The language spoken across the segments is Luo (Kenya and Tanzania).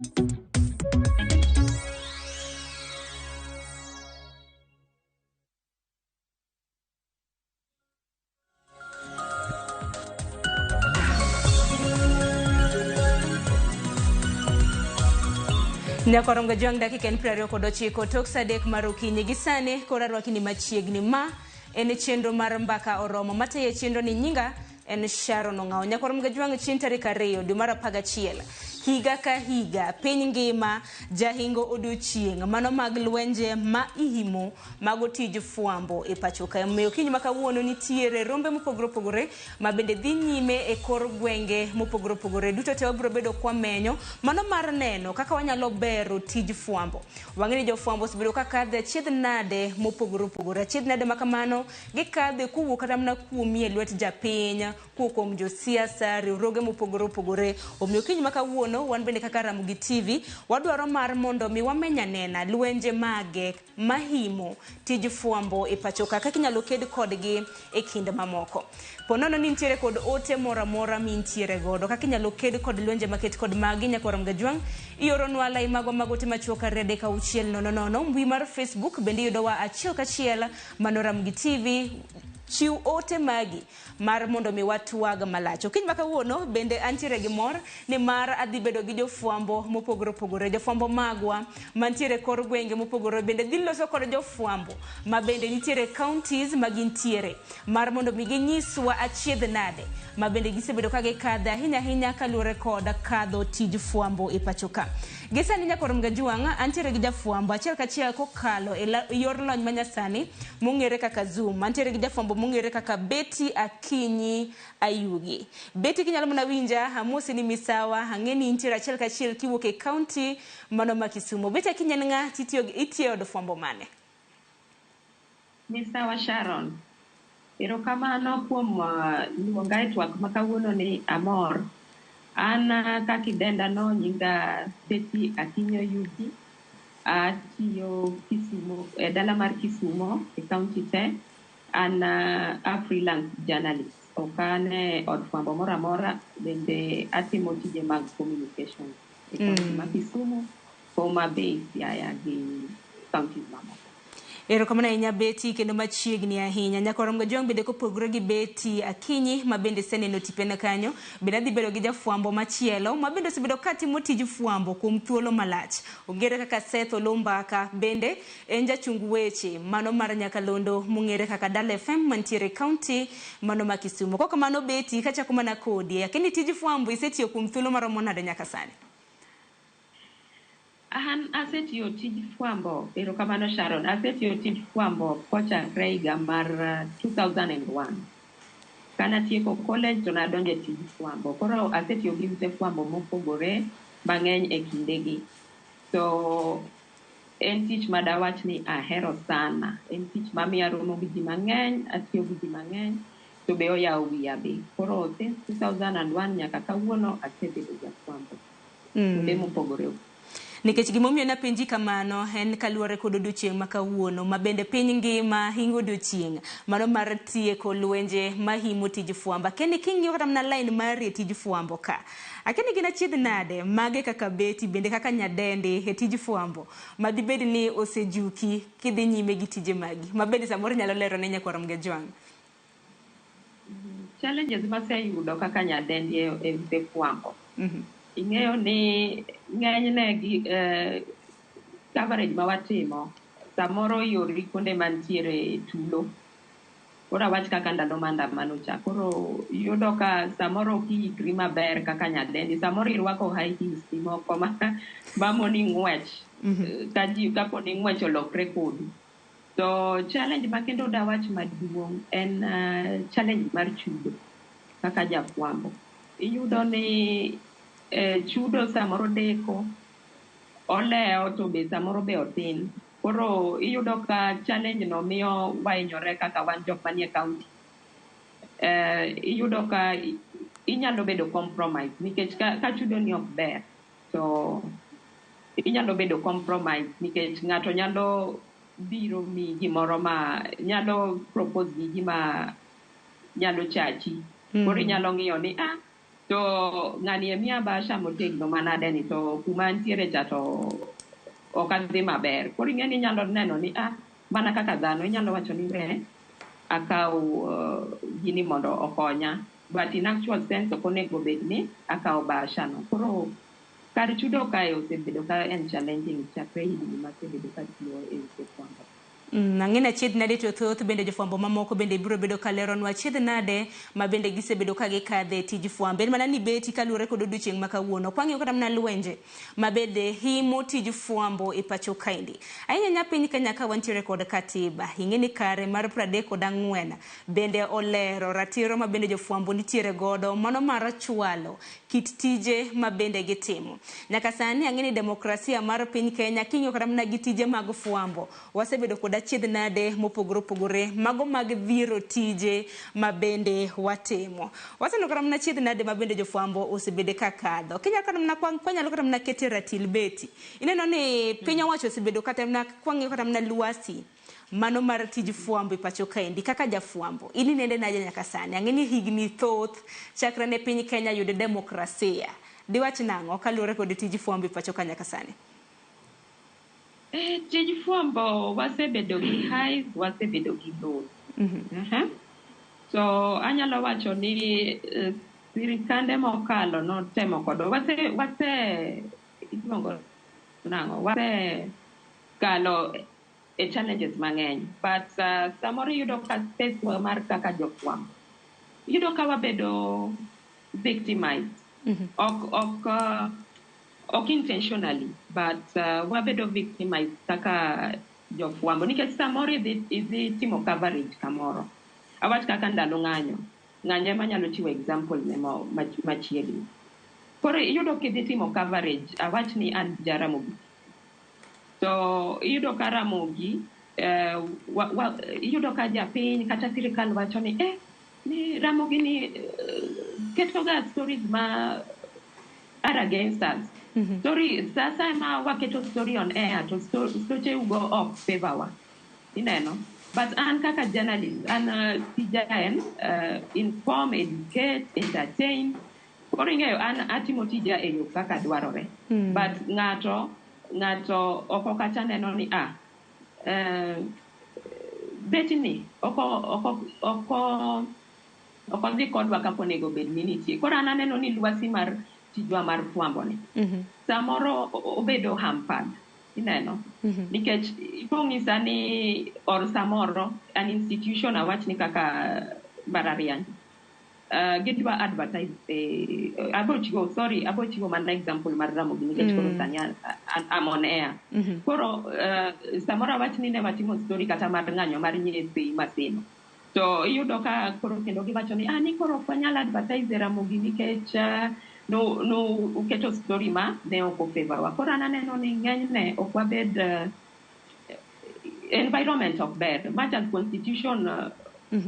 Nyakorongo Jwang' dakika en 29 tok sa 3 mar okinyi gi sani koro arwaki ni machiegni ma en chenro mar mbaka oromo matayo chenro ni nyinga en Sharon Ong'awo. Nyakorongo Jwang' chieng' tarik 2 dwe mar 11 higa ka higa piny ngima jahingo odiochieng' mano mag lwenje ma ihimo mago tij fwambo e pacho ka. Omiyo okinyi ma kawuono nitiere rombe mopogore opogore ma bende dhi nyime e kor gwenge mopogore opogore. Duto te wabiro bedo kwamenyo mano mar neno kaka wanyalo bero tij fwambo. Wang'e ni jofwambo osebedo ka kadhe achiedh nade mopogore opogore. Achiedh nade ma kamano gikadhe kowuok kata mana kuomi e lwet japiny, kowuok kuom josiasa, riwruoge mopogore opogore. Omiyo okinyi ma kawuono wan bende kaka Ramogi TV wadwaro mar mondo mi wameny anena lwenje mage mahimo tij fwambo e pacho ka, kaka inyalo ked kodgi e kind mamoko. Po nono ni nitiere kod ote moro amora mintiere godo, kaka inyalo ked kod lwenje maket kod magi, nyakwar Mgajwang', ioronwa lai magwa mag ote machuok 2 3 6 0 0. Mbui mar Facebook bende iyudowa achiel kachiel mano Ramogi TV. Chiw ote magi mar mondo mi watwag malach. Okinyi ma kawuono bende antiere gi mor ni mar adhi bedo gi jofwambo mopogore opogore. Jofwambo magwa mantiere kor gwenge mopogore bende dhi loso kod jofwambo ma bende nitiere counties ma gintiere mar mondo mi ginyiswa achiedh nade ma bende gisebedo ka gikadhe ahinya ahinya kaluwore kod kadho tij fwambo e pacho ka. Gi sani nyakwar Mgajuang' antiere gi jafwambo achiel kachiel kokalo e yor lony manyasani mong'ere kaka Zoom. Antiere gi jafwambo mong'ere kaka Betty Akinyi Ayugi. Betty kinyalo mana winja, amosi ni misawa, ang'e ni intiere achiel kachiel kiwuok e county mano ma Kisumu. Betty Akinyi en ng'a titiyo itiyo e od fwambo mane? Misawa Sharon, erokamano kuom luonga e twak ma kawuono ni amor. An kaka idenda no nyinga Betty Akinyi Oyugi. Atiyo Kisumu, e dala mar Kisumo e county te. An a freelance journalist. Ok an e od fwambo moro amora, bende atimo tije mag communication e county ma Kisumu, Homa Bay, Siaya gi counties mamoko. Erokamano ahinya Betty kendo machiegni ahinya. Nyakwar Mgajwang' bende kopogore gi Betty Akinyi ma bende iseneno tipene kanyo, bende adhi bedo gi jafwambo machielo ma bende osebedo ka timo tij fwambo kuom thuolo malach. Ong'ere kaka Seth Olumbaka, bende en jachung weche mano mar nyakalondo mong'ere kaka Dala FM mantiere e county mano ma Kisumu. Kok kamano Betty, kachako mana kodi, akia ni tij fwambo isetiyo kuom thuolo maromo nade nyaka sani? An asetiyo tij fwambo, erokamano Sharon, asetiyo tij fwambo kochakre higa mar 2001. Kanatieko college to nadonjo e tij fwambo. Koro asetiyo gi ute fwambo mopogore mang'eny e kindegi. To en tich madawach ni ahero sana. En tich mamiyo aromo gi ji mang'eny, atiyo gi ji mang'eny, to be oyawo wiya be. Koro since 2001 nyaka kawuono asebedo jafwambo. Kuonde mopogore opogore. Nikech gimomiyo napenji kamano en kaluwore kod odiochieng' ma kawuono ma bende piny ngima hingo odiochieng' mano mar tieko lwenje mahimo tij fwambo. Akia ni king'iyo kata mana line mari e tij fwambo ka, akia ni gin achiedh nade mage kaka Betty bende kaka nyadendi e tij fwambo ma dibed ni osejuki kidhi nyime gi tije magi ma bende samoro inyalo lero ne nyakwar Mgajwang'. Challenges maseyudo kaka nyadendi e ute fwambo. Ing'eyo ni ng'enyne gi coverage ma watimo samoro iori kuonde mantiere tulo. Koro awach kaka ndalo maandamano cha. Koro iyudo ka samoro ok iikri maber kaka nyadendi. Samoro irwako high heels ni moko ma moni ng'wech. Ka ji kapo ni ng'wech olokre kodi. To challenge ma kendo dawach maduong' en challenge mar chudo kaka jafwambo. Iyudo ni chudo samoro deko, olewo to be samoro be otin. Koro iyudo ka challenge no miyo wahinyore kaka wan jok manie county. Iyudo ka inyalo bedo compromise nikech ka chudo ni ok ber to inyalo bedo compromise nikech ng'ato nyalo biro mi gimoro ma nyalo propose ni gima nyalo chachi. Koro inyalo ng'iyo ni ah To ng'ani e miya bahasha motegno manade ni to kuma antiere cha to ok adhi maber. Koro ing'e ni inyalo neno ni ah, mana kaka dhano inyalo wacho ni we akaw gini mondo okonya. But in actual sense ok onego bed ni akawo bahasha no. Koro kar chudo kae osebedo ka en challenging chakre higni masebedo katiyo e ute fwambo. Ang'e ni achiedh nade to thoth bende jofwambo mamoko bende biro bedo ka leronwa achiedh nade ma bende gisebedo ka gikadhe e tij fwambo. En mana ni beti kaluwore kod odiochieng' ma kawuono. Kwang'iyo kata mana lwenje ma bende himo tij fwambo e pacho kaendi. Ahinya ahinya piny Kenya ka wantiere kod katiba. Ing'e ni kare mar 34 bende olero ratiro ma bende jofwambo nitiere godo mano mar chwalo kit tije ma bende gitimo. Nyaka sani ang'e ni demokrasia mar piny Kenya king'iyo kata mana gi tije mag fwambo wasebedo kod achiedh nade mopogore opogore mago mag dhiero tije ma bende watimo. Waseneno kata mana achiedh nade ma bende jofwambo osebede ka kadho. Kinyalo kata mana kwanyalo kata mana kete ratil beti. Ineno ni piny owacho osebedo kata mana kwang'iyo kata mana lwasi mano mar tij fwambo e pacho kaendi kaka jafwambo in inende nade nyaka sani ang'e ni higni thoth chakre ne piny Kenya yud demokrasia diwach nang'o kaluwore kod tij fwambo e pacho ka nyaka sani? Tij fwambo wasebedo gi highs, wasebedo gi lows. So anyalo wacho ni sirikande mokalo notemo kodwa. Wase iluongo nang'o? Wase kalo e challenges mang'eny. But samoro iyudo ka space wa mar kaka jofwambo, iyudo ka wabedo victimized. Ok intentionally, but wabedo victimized kaka jofwambo. Nikech samoro idhi timo coverage kamoro. Awach kaka ndalo ng'anyo. Ng'anyo ema anyalo chiwo example ne machiegni. Koro iyudo kidhi timo coverage, awach ni an Jaramogi. To iyudo ka Ramogi, iyudo ka japiny kata sirikal wacho ni ni Ramogi ni keto ga stories ma are against us. Story, sasa ema waketo story on air to stoche ugo ok favor wa. Ineno? But an kaka journalist, an tija en inform, educate, entertain. Koro ing'eyo an atimo tija e yo kaka dwarore. But ng'ato oko kacha neno ni betni ok odhi kodwa kaka onego bed ni nitie. Koro an aneno ni lwasi mar tijwa mar fwambo ni samoro obedo hampered. Ineno? Nikech ipong'isa ni or samoro an institution awach ni kaka mbalariany. Gidwa advertise abo chiwo sorry abo chiwo mana example mar Ramogi nikech koro sani I'm on air. Koro samoro awach ni ne watimo story kata mar ng'anyo mar nyithi Maseno. To iyudo ka koro kendo giwacho ni ni koro ok wanyal advertise e Ramogi nikech no uketo story ma ne ok ofavor wa. Koro an aneno ni ng'enyne ok wabed environment ok ber. Much as constitution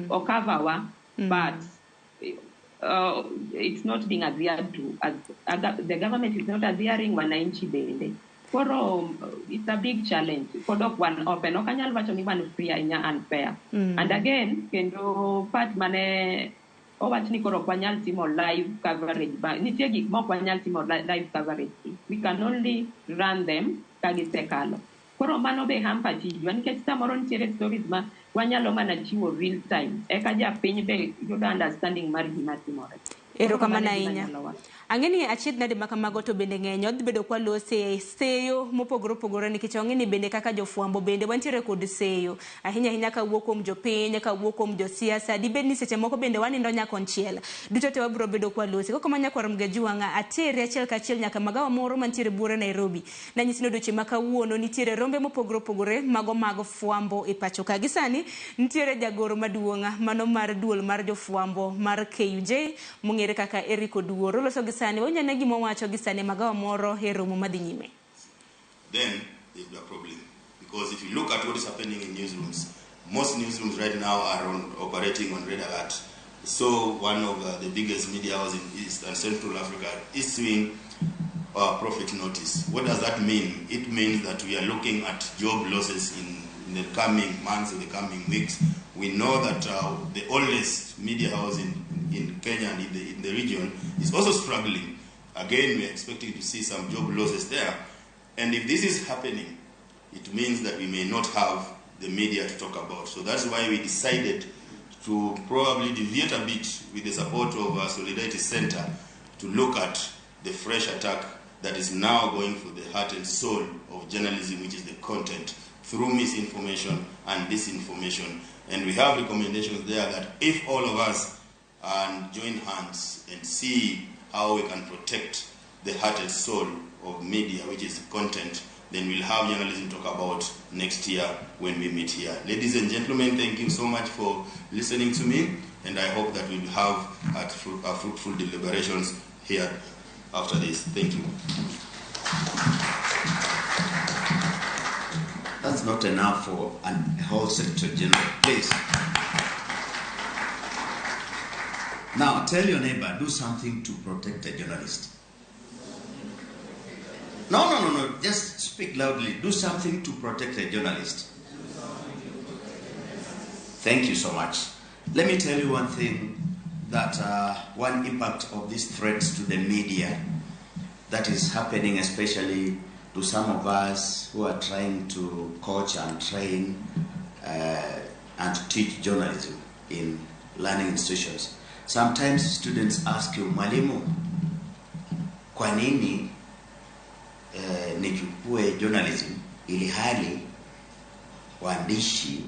ocover wa, but it's not being adhered to as the government is not adhering, wananchi bende. Koro it's a big challenge. Pod ok wan open. Ok anyal wacho ni wan free ahinya and fair. And again, kendo part mane owach ni koro ok wanyal timo live coverage. Ba, nitie gik ma ok wanyal timo live coverage. We can only run them ka gisekalo. Koro mano be hamper tijwa nikech samoro nitiere stories ma wanyalo mana chiwo real time. Eka japiny be yudo understanding mar gima timore. Erokamano ahinya. Ang'e ni achiedh nade ma kamago to bende ng'eny odhi bedo kwa lose seyo mopogore opogore nikech wang'e ni bende kaka jofwambo bende wantiere kod seyo ahinya ahinya kawuok kuom jopiny kawuok kuom josiasa dibed ni seche moko bende wanindo nyakonchiel duto te wabiro bedo kwa lose koko ma nyakwar Mgajuwang'a atere achiel kachiel nyaka magawa moro mantiere buore Nairobi nanyisi ni odiochieng' ma kawuono nitiere rombe mopogore opogore mago mag fwambo e pacho ka gi sani nitiere jagoro maduong' mano mar duol mar jofwambo mar KUJ mong'ere kaka Eric Oduor oloso gi sani wawinjo ane gima owacho gi sani magawa moro e romo madhi nyime. Then there's a problem. Because if you look at what is happening in newsrooms, most newsrooms right now are operating on red alert. So one of the biggest media houses in East and Central Africa is issuing profit notice. What does that mean? It means that we are looking at job losses in the coming months, in the coming weeks. We know that the oldest media house in in Kenya and in the region is also struggling. Again, we are expecting to see some job losses there. And if this is happening, it means that we may not have the media to talk about. So that's why we decided to probably deviate a bit with the support of our Solidarity Center to look at the fresh attack that is now going for the heart and soul of journalism, which is the content, through misinformation and disinformation. And we have recommendations there that if all of us and join hands and see how we can protect the heart and soul of media, which is content, then we'll have journalism to talk about next year when we meet here. Ladies and gentlemen, thank you so much for listening to me, and I hope that we'll have a fruitful deliberations here after this. Thank you. That's not enough for a whole Secretary General, please. Now, tell your neighbor, do something to protect the journalist. No. Just speak loudly. Do something to protect the journalist. Thank you so much. Let me tell you one thing, that one impact of these threats to the media that is happening, especially to some of us who are trying to coach and train and teach journalism in learning institutions. Sometimes students ask you, Mwalimu, kwa nini nichukue journalism ili hali waandishi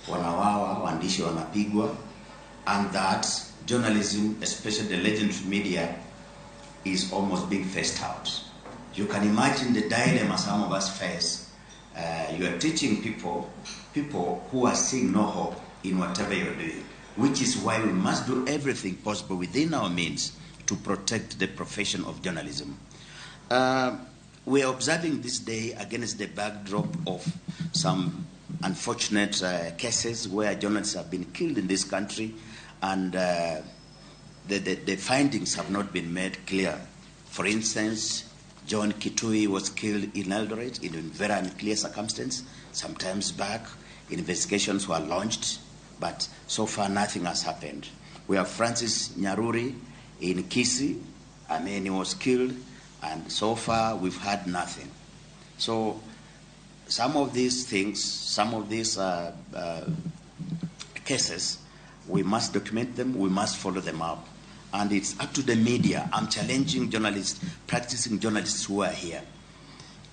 wanawawa, waandishi wanapigwa, and that journalism, especially the legendary media, is almost being phased out. You can imagine the dilemma some of us face. You are teaching people who are seeing no hope in whatever you're doing, which is why we must do everything possible within our means to protect the profession of journalism. We are observing this day against the backdrop of some unfortunate cases where journalists have been killed in this country, and the findings have not been made clear. For instance, John Kitui was killed in Eldoret in a very unclear circumstance. Sometimes back, investigations were launched, but so far nothing has happened. We have Francis Nyaruri in Kisii. I mean, he was killed, and so far we've had nothing. So some of these things, some of these cases, we must document them, we must follow them up. And it's up to the media. I'm challenging journalists, practicing journalists who are here.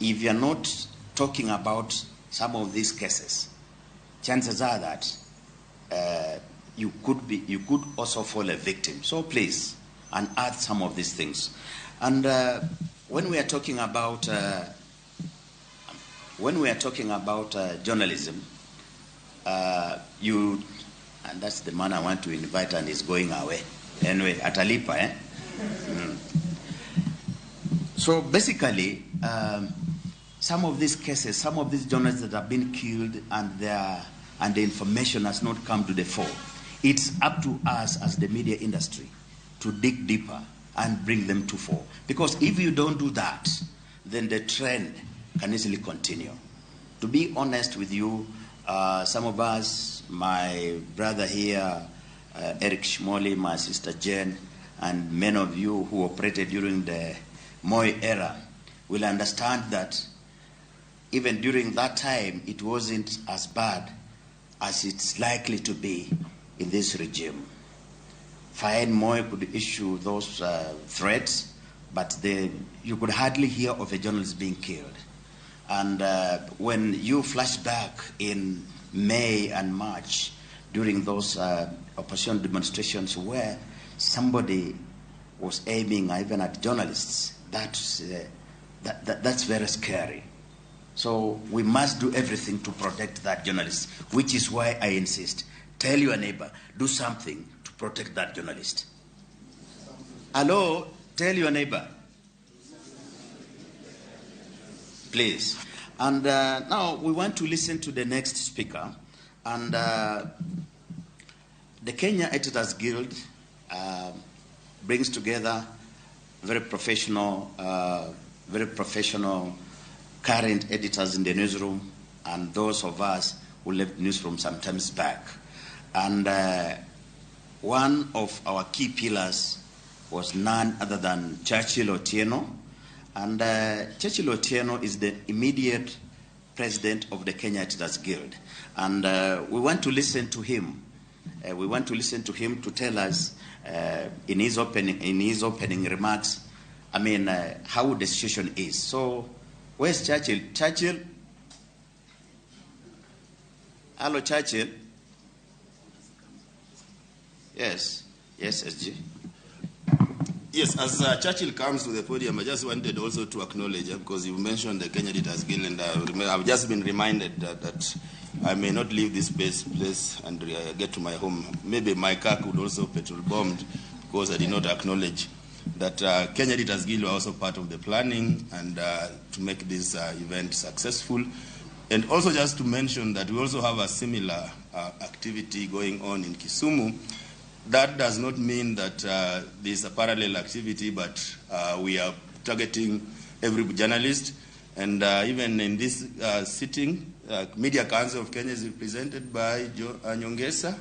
If you're not talking about some of these cases, chances are that you could also fall a victim. So please, unearth some of these things. And when we are talking about journalism, and that's the man I want to invite, and he's going away. Anyway, atalipa, eh? Mm. So basically, some of these cases, some of these journalists that have been killed, and the information has not come to the fore. It's up to us as the media industry to dig deeper and bring them to fore. Because if you don't do that, then the trend can easily continue. To be honest with you, some of us, my brother here, Eric Shimoli, my sister Jane, and many of you who operated during the Moi era will understand that even during that time, it wasn't as bad as it's likely to be in this regime. Fine, Moi could issue those threats, but you could hardly hear of a journalist being killed. And when you flash back in May and March, during those opposition demonstrations where somebody was aiming even at journalists, that's very scary. So we must do everything to protect that journalist, which is why I insist. Tell your neighbor, do something to protect that journalist. Hello, tell your neighbor. Please. And now we want to listen to the next speaker. And the Kenya Editors Guild brings together very professional current editors in the newsroom and those of us who left the newsroom sometimes back. And One of our key pillars was none other than Churchill Otieno. And Churchill Otieno is the immediate president of the Kenya Editors Guild. And we want to listen to him. We want to listen to him to tell us in his opening remarks, I mean, how the situation is. So, where's Churchill? Churchill? Hello, Churchill. Yes. Yes, SG. Yes, as Churchill comes to the podium, I just wanted also to acknowledge, because you mentioned the Kenya Editors Guild, and I've just been reminded that I may not leave this place and get to my home. Maybe my car could also petrol bombed because I did not acknowledge that Kenya Editors Guild were also part of the planning and to make this event successful. And also just to mention that we also have a similar activity going on in Kisumu. That does not mean that there's a parallel activity, but we are targeting every journalist. And even in this sitting, Media Council of Kenya is represented by Nyongesa,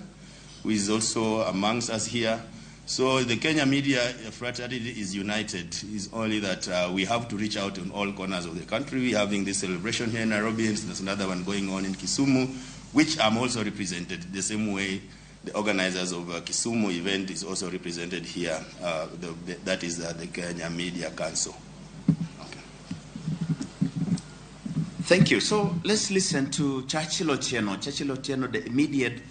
who is also amongst us here. So the Kenya media fraternity is united. It's only that we have to reach out in all corners of the country. We're having this celebration here in Nairobi, and there's another one going on in Kisumu, which I'm also represented the same way. The organizers of Kisumu event is also represented here. That is the Kenya Media Council. Okay. Thank you. So let's listen to Churchill Otieno. Churchill Otieno, the immediate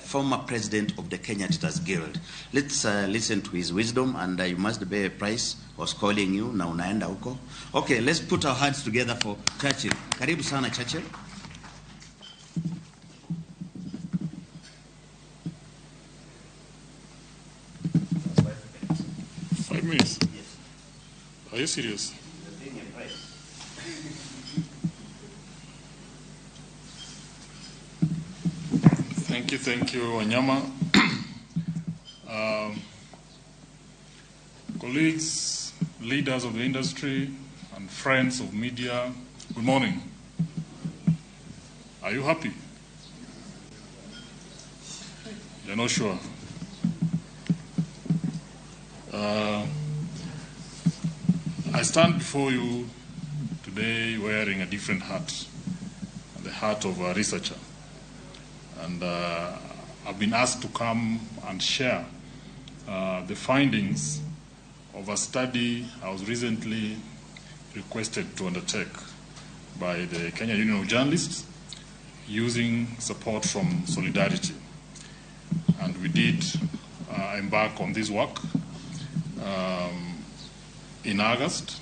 former president of the Kenya Editors Guild. Let's listen to his wisdom, and you must pay a price. I was calling you, na unaenda huko. Okay, let's put our hands together for Churchill. Karibu sana, Churchill. 5 minutes? Yes. Are you serious? You're paying a price. Thank you, Wanyama. Colleagues, leaders of the industry, and friends of media, good morning. Are you happy? You're not sure? I stand before you today wearing a different hat, the hat of a researcher. And I've been asked to come and share the findings of a study I was recently requested to undertake by the Kenya Union of Journalists using support from Solidarity. And we did embark on this work in August.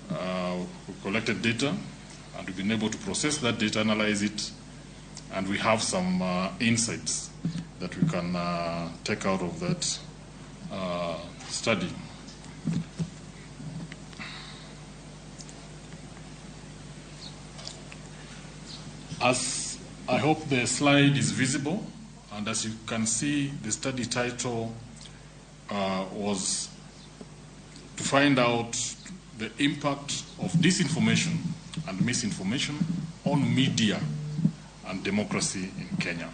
We collected data, and we've been able to process that data, analyze it, and we have some insights that we can take out of that study. As I hope the slide is visible, and as you can see, the study title was to find out the impact of disinformation and misinformation on media and democracy in Kenya.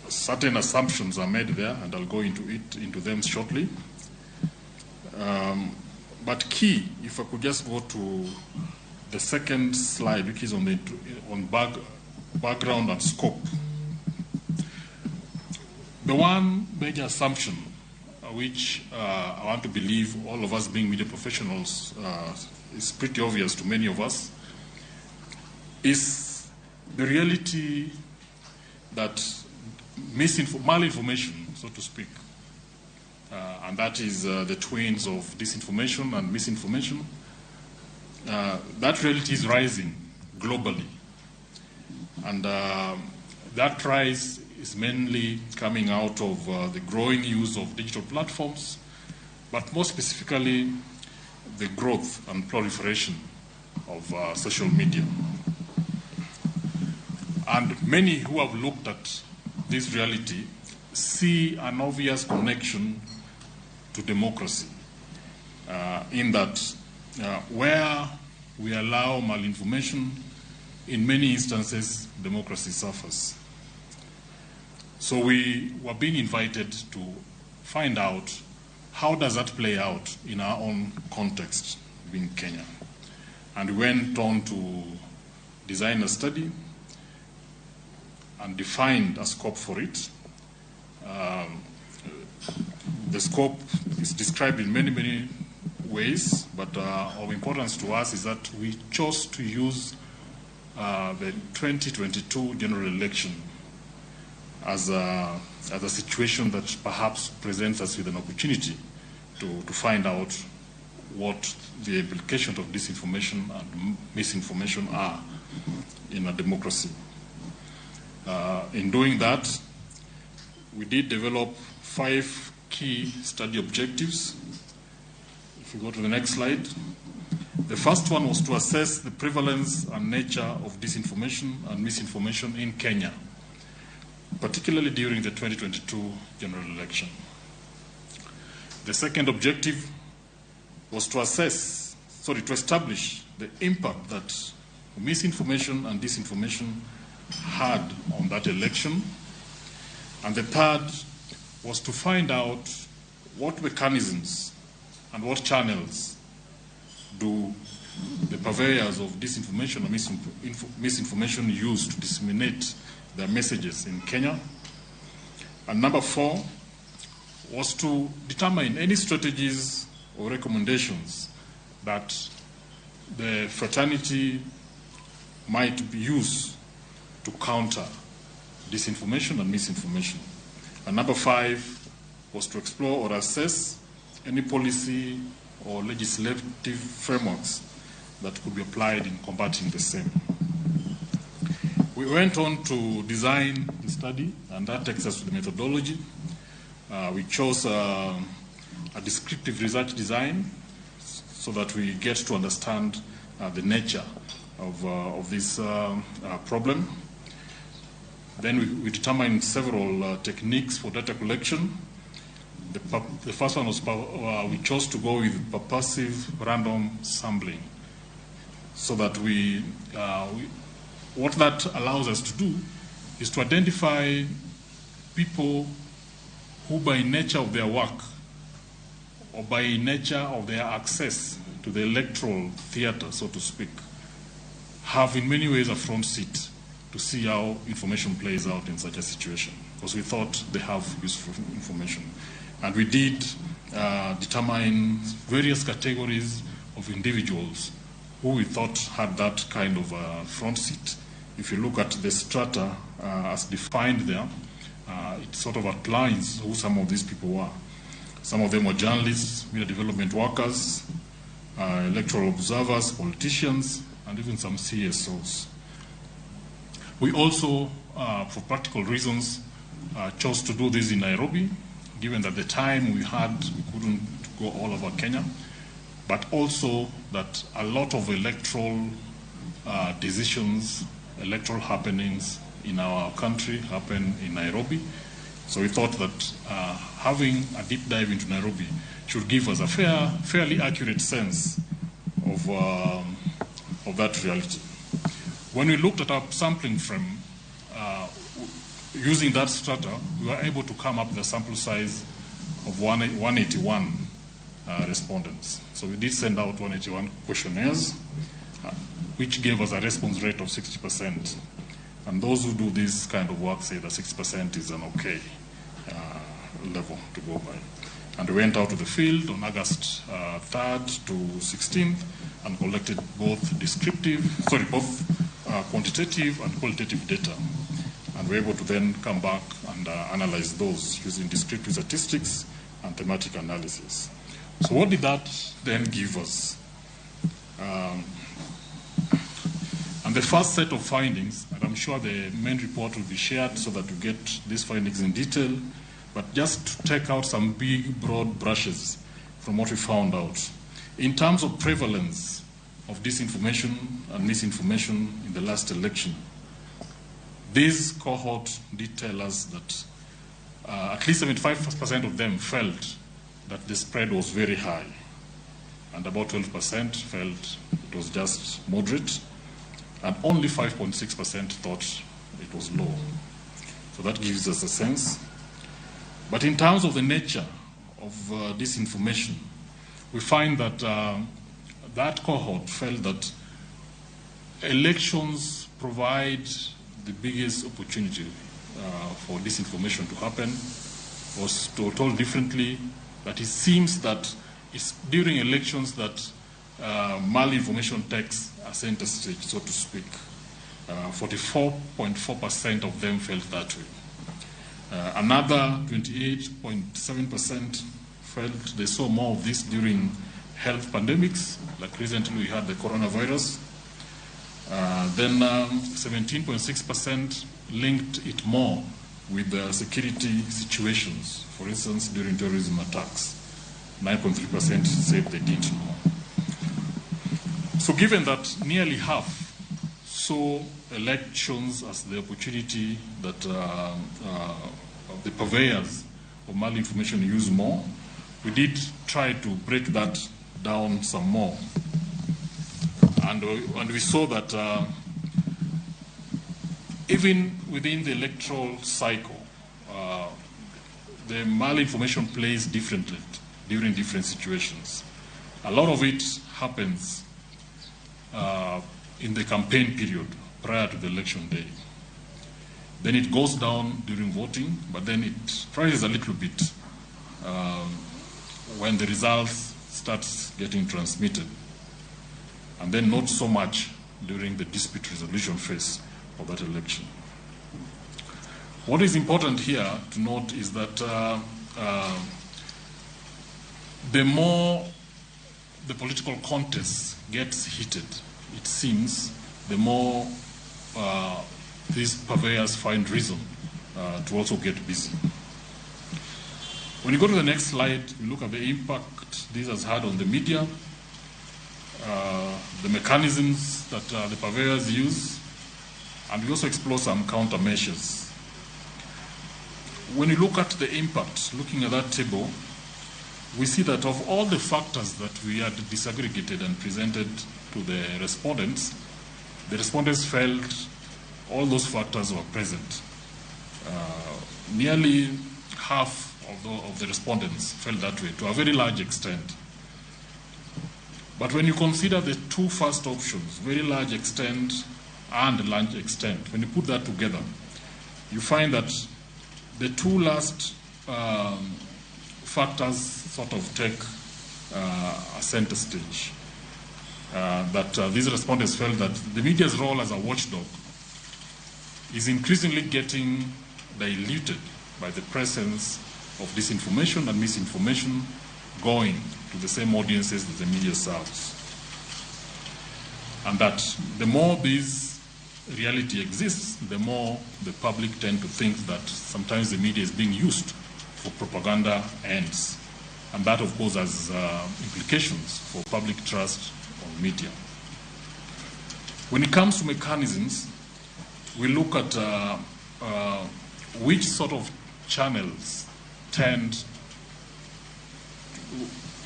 Certain assumptions are made there, and I'll go into them shortly. But key, if I could just go to the second slide, which is on the background and scope. The one major assumption, which I want to believe all of us being media professionals is pretty obvious to many of us, is the reality that malinformation, so to speak, and that is the twins of disinformation and misinformation, that reality is rising globally. And that rise is mainly coming out of the growing use of digital platforms, but more specifically, the growth and proliferation of social media. And many who have looked at this reality see an obvious connection to democracy, in that where we allow malinformation, in many instances, democracy suffers. So we were being invited to find out how does that play out in our own context, being Kenya. And we went on to design a study and defined a scope for it. The scope is described in many, many ways, but of importance to us is that we chose to use the 2022 general election as a situation that perhaps presents us with an opportunity to find out what the implications of disinformation and misinformation are in a democracy. In doing that, we did develop 5 key study objectives. If you go to the next slide. The first one was to assess the prevalence and nature of disinformation and misinformation in Kenya, particularly during the 2022 general election. The second objective was to establish the impact that misinformation and disinformation had on that election. And the third was to find out what mechanisms and what channels do the purveyors of disinformation or misinformation use to disseminate their messages in Kenya. And number 4 was to determine any strategies or recommendations that the fraternity might use to counter disinformation and misinformation. And number 5 was to explore or assess any policy or legislative frameworks that could be applied in combating the same. We went on to design the study, and that takes us to the methodology. We chose a descriptive research design so that we get to understand the nature of this problem. Then we determined several techniques for data collection. The first one was we chose to go with purposive random sampling, so that we what that allows us to do is to identify people who by nature of their work or by nature of their access to the electoral theater, so to speak, have in many ways a front seat to see how information plays out in such a situation, because we thought they have useful information. And we did determine various categories of individuals who we thought had that kind of front seat. If you look at the strata as defined there, it sort of outlines who some of these people were. Some of them were journalists, media development workers, electoral observers, politicians, and even some CSOs. We also, for practical reasons, chose to do this in Nairobi, given that the time we had, we couldn't go all over Kenya, but also that a lot of electoral decisions, electoral happenings in our country happen in Nairobi. So we thought that having a deep dive into Nairobi should give us a fairly accurate sense of that reality. When we looked at our sampling frame, using that strata, we were able to come up with a sample size of 181 respondents. So we did send out 181 questionnaires, which gave us a response rate of 60%. And those who do this kind of work say that 60% is an okay level to go by. And we went out to the field on August 3rd to 16th and collected both quantitative and qualitative data. And we were able to then come back and analyze those using descriptive statistics and thematic analysis. So what did that then give us? And the first set of findings, and I'm sure the main report will be shared so that you get these findings in detail, but just to take out some big, broad brushes from what we found out. In terms of prevalence of disinformation and misinformation in the last election, this cohort did tell us that at least 75% of them felt that the spread was very high, and about 12% felt it was just moderate, and only 5.6% thought it was low. So that gives us a sense. But in terms of the nature of disinformation, we find that that cohort felt that elections provide the biggest opportunity for disinformation to happen, or told differently, that it seems that it's during elections that malinformation takes a center stage, so to speak. 44.4% of them felt that way. Another 28.7% felt they saw more of this during health pandemics, like recently we had the coronavirus. Then 17.6% linked it more with the security situations, for instance, during terrorism attacks. 9.3% said they didn't know. So given that nearly half saw elections as the opportunity that the purveyors of malinformation use more, we did try to break that down some more. And we saw that even within the electoral cycle, the malinformation plays differently during different situations. A lot of it happens in the campaign period prior to the election day. Then it goes down during voting, but then it rises a little bit when the results starts getting transmitted. And then not so much during the dispute resolution phase of that election. What is important here to note is that the more the political contest gets heated, it seems, the more these purveyors find reason to also get busy. When you go to the next slide, we look at the impact this has had on the media, the mechanisms that the purveyors use, and we also explore some countermeasures. When you look at the impact, looking at that table, we see that of all the factors that we had disaggregated and presented to the respondents felt all those factors were present. Nearly half of the respondents felt that way, to a very large extent. But when you consider the two first options, very large extent and large extent, when you put that together, you find that the two last factors sort of take a center stage. That these respondents felt that the media's role as a watchdog is increasingly getting diluted by the presence of disinformation and misinformation going to the same audiences that the media serves. And that the more this reality exists, the more the public tend to think that sometimes the media is being used for propaganda ends. And that, of course, has implications for public trust on media. When it comes to mechanisms, we look at which sort of channels tend,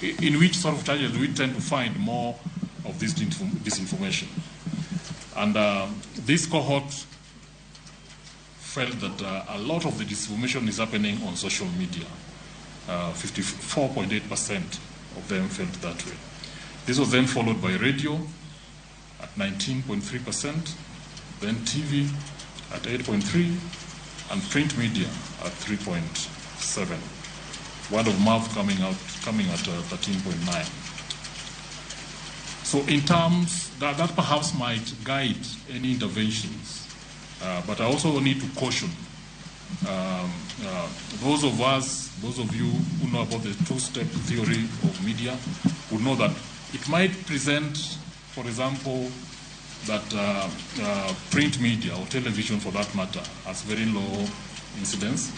in which sort of channels we tend to find more of this disinformation. And this cohort felt that a lot of the disinformation is happening on social media. 54.8% of them felt that way. This was then followed by radio at 19.3%, then TV at 8.3%, and print media at 3.7%. Word of mouth coming at 13.9. So in terms, that perhaps might guide any interventions, but I also need to caution those of us, those of you who know about the two-step theory of media, would know that it might present, for example, that print media or television for that matter has very low incidence.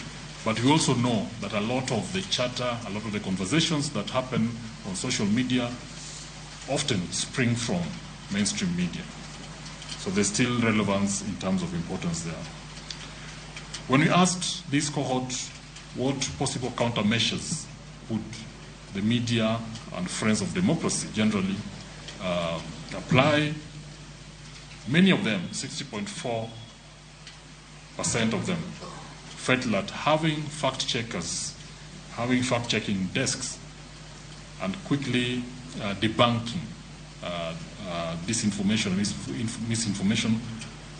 But we also know that a lot of the chatter, a lot of the conversations that happen on social media often spring from mainstream media. So there's still relevance in terms of importance there. When we asked this cohort what possible countermeasures would the media and friends of democracy generally apply, many of them, 60.4% of them, felt that having fact checkers, having fact-checking desks, and quickly debunking disinformation, misinformation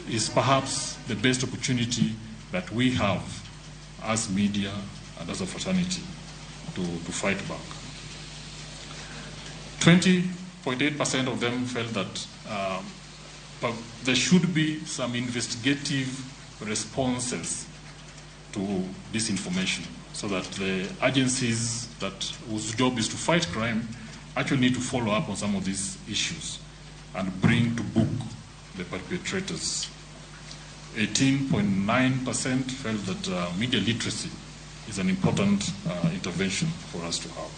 is perhaps the best opportunity that we have as media and as a fraternity to fight back. 20.8% of them felt that there should be some investigative responses to disinformation, so that the agencies that whose job is to fight crime actually need to follow up on some of these issues and bring to book the perpetrators. 18.9% felt that media literacy is an important intervention for us to have.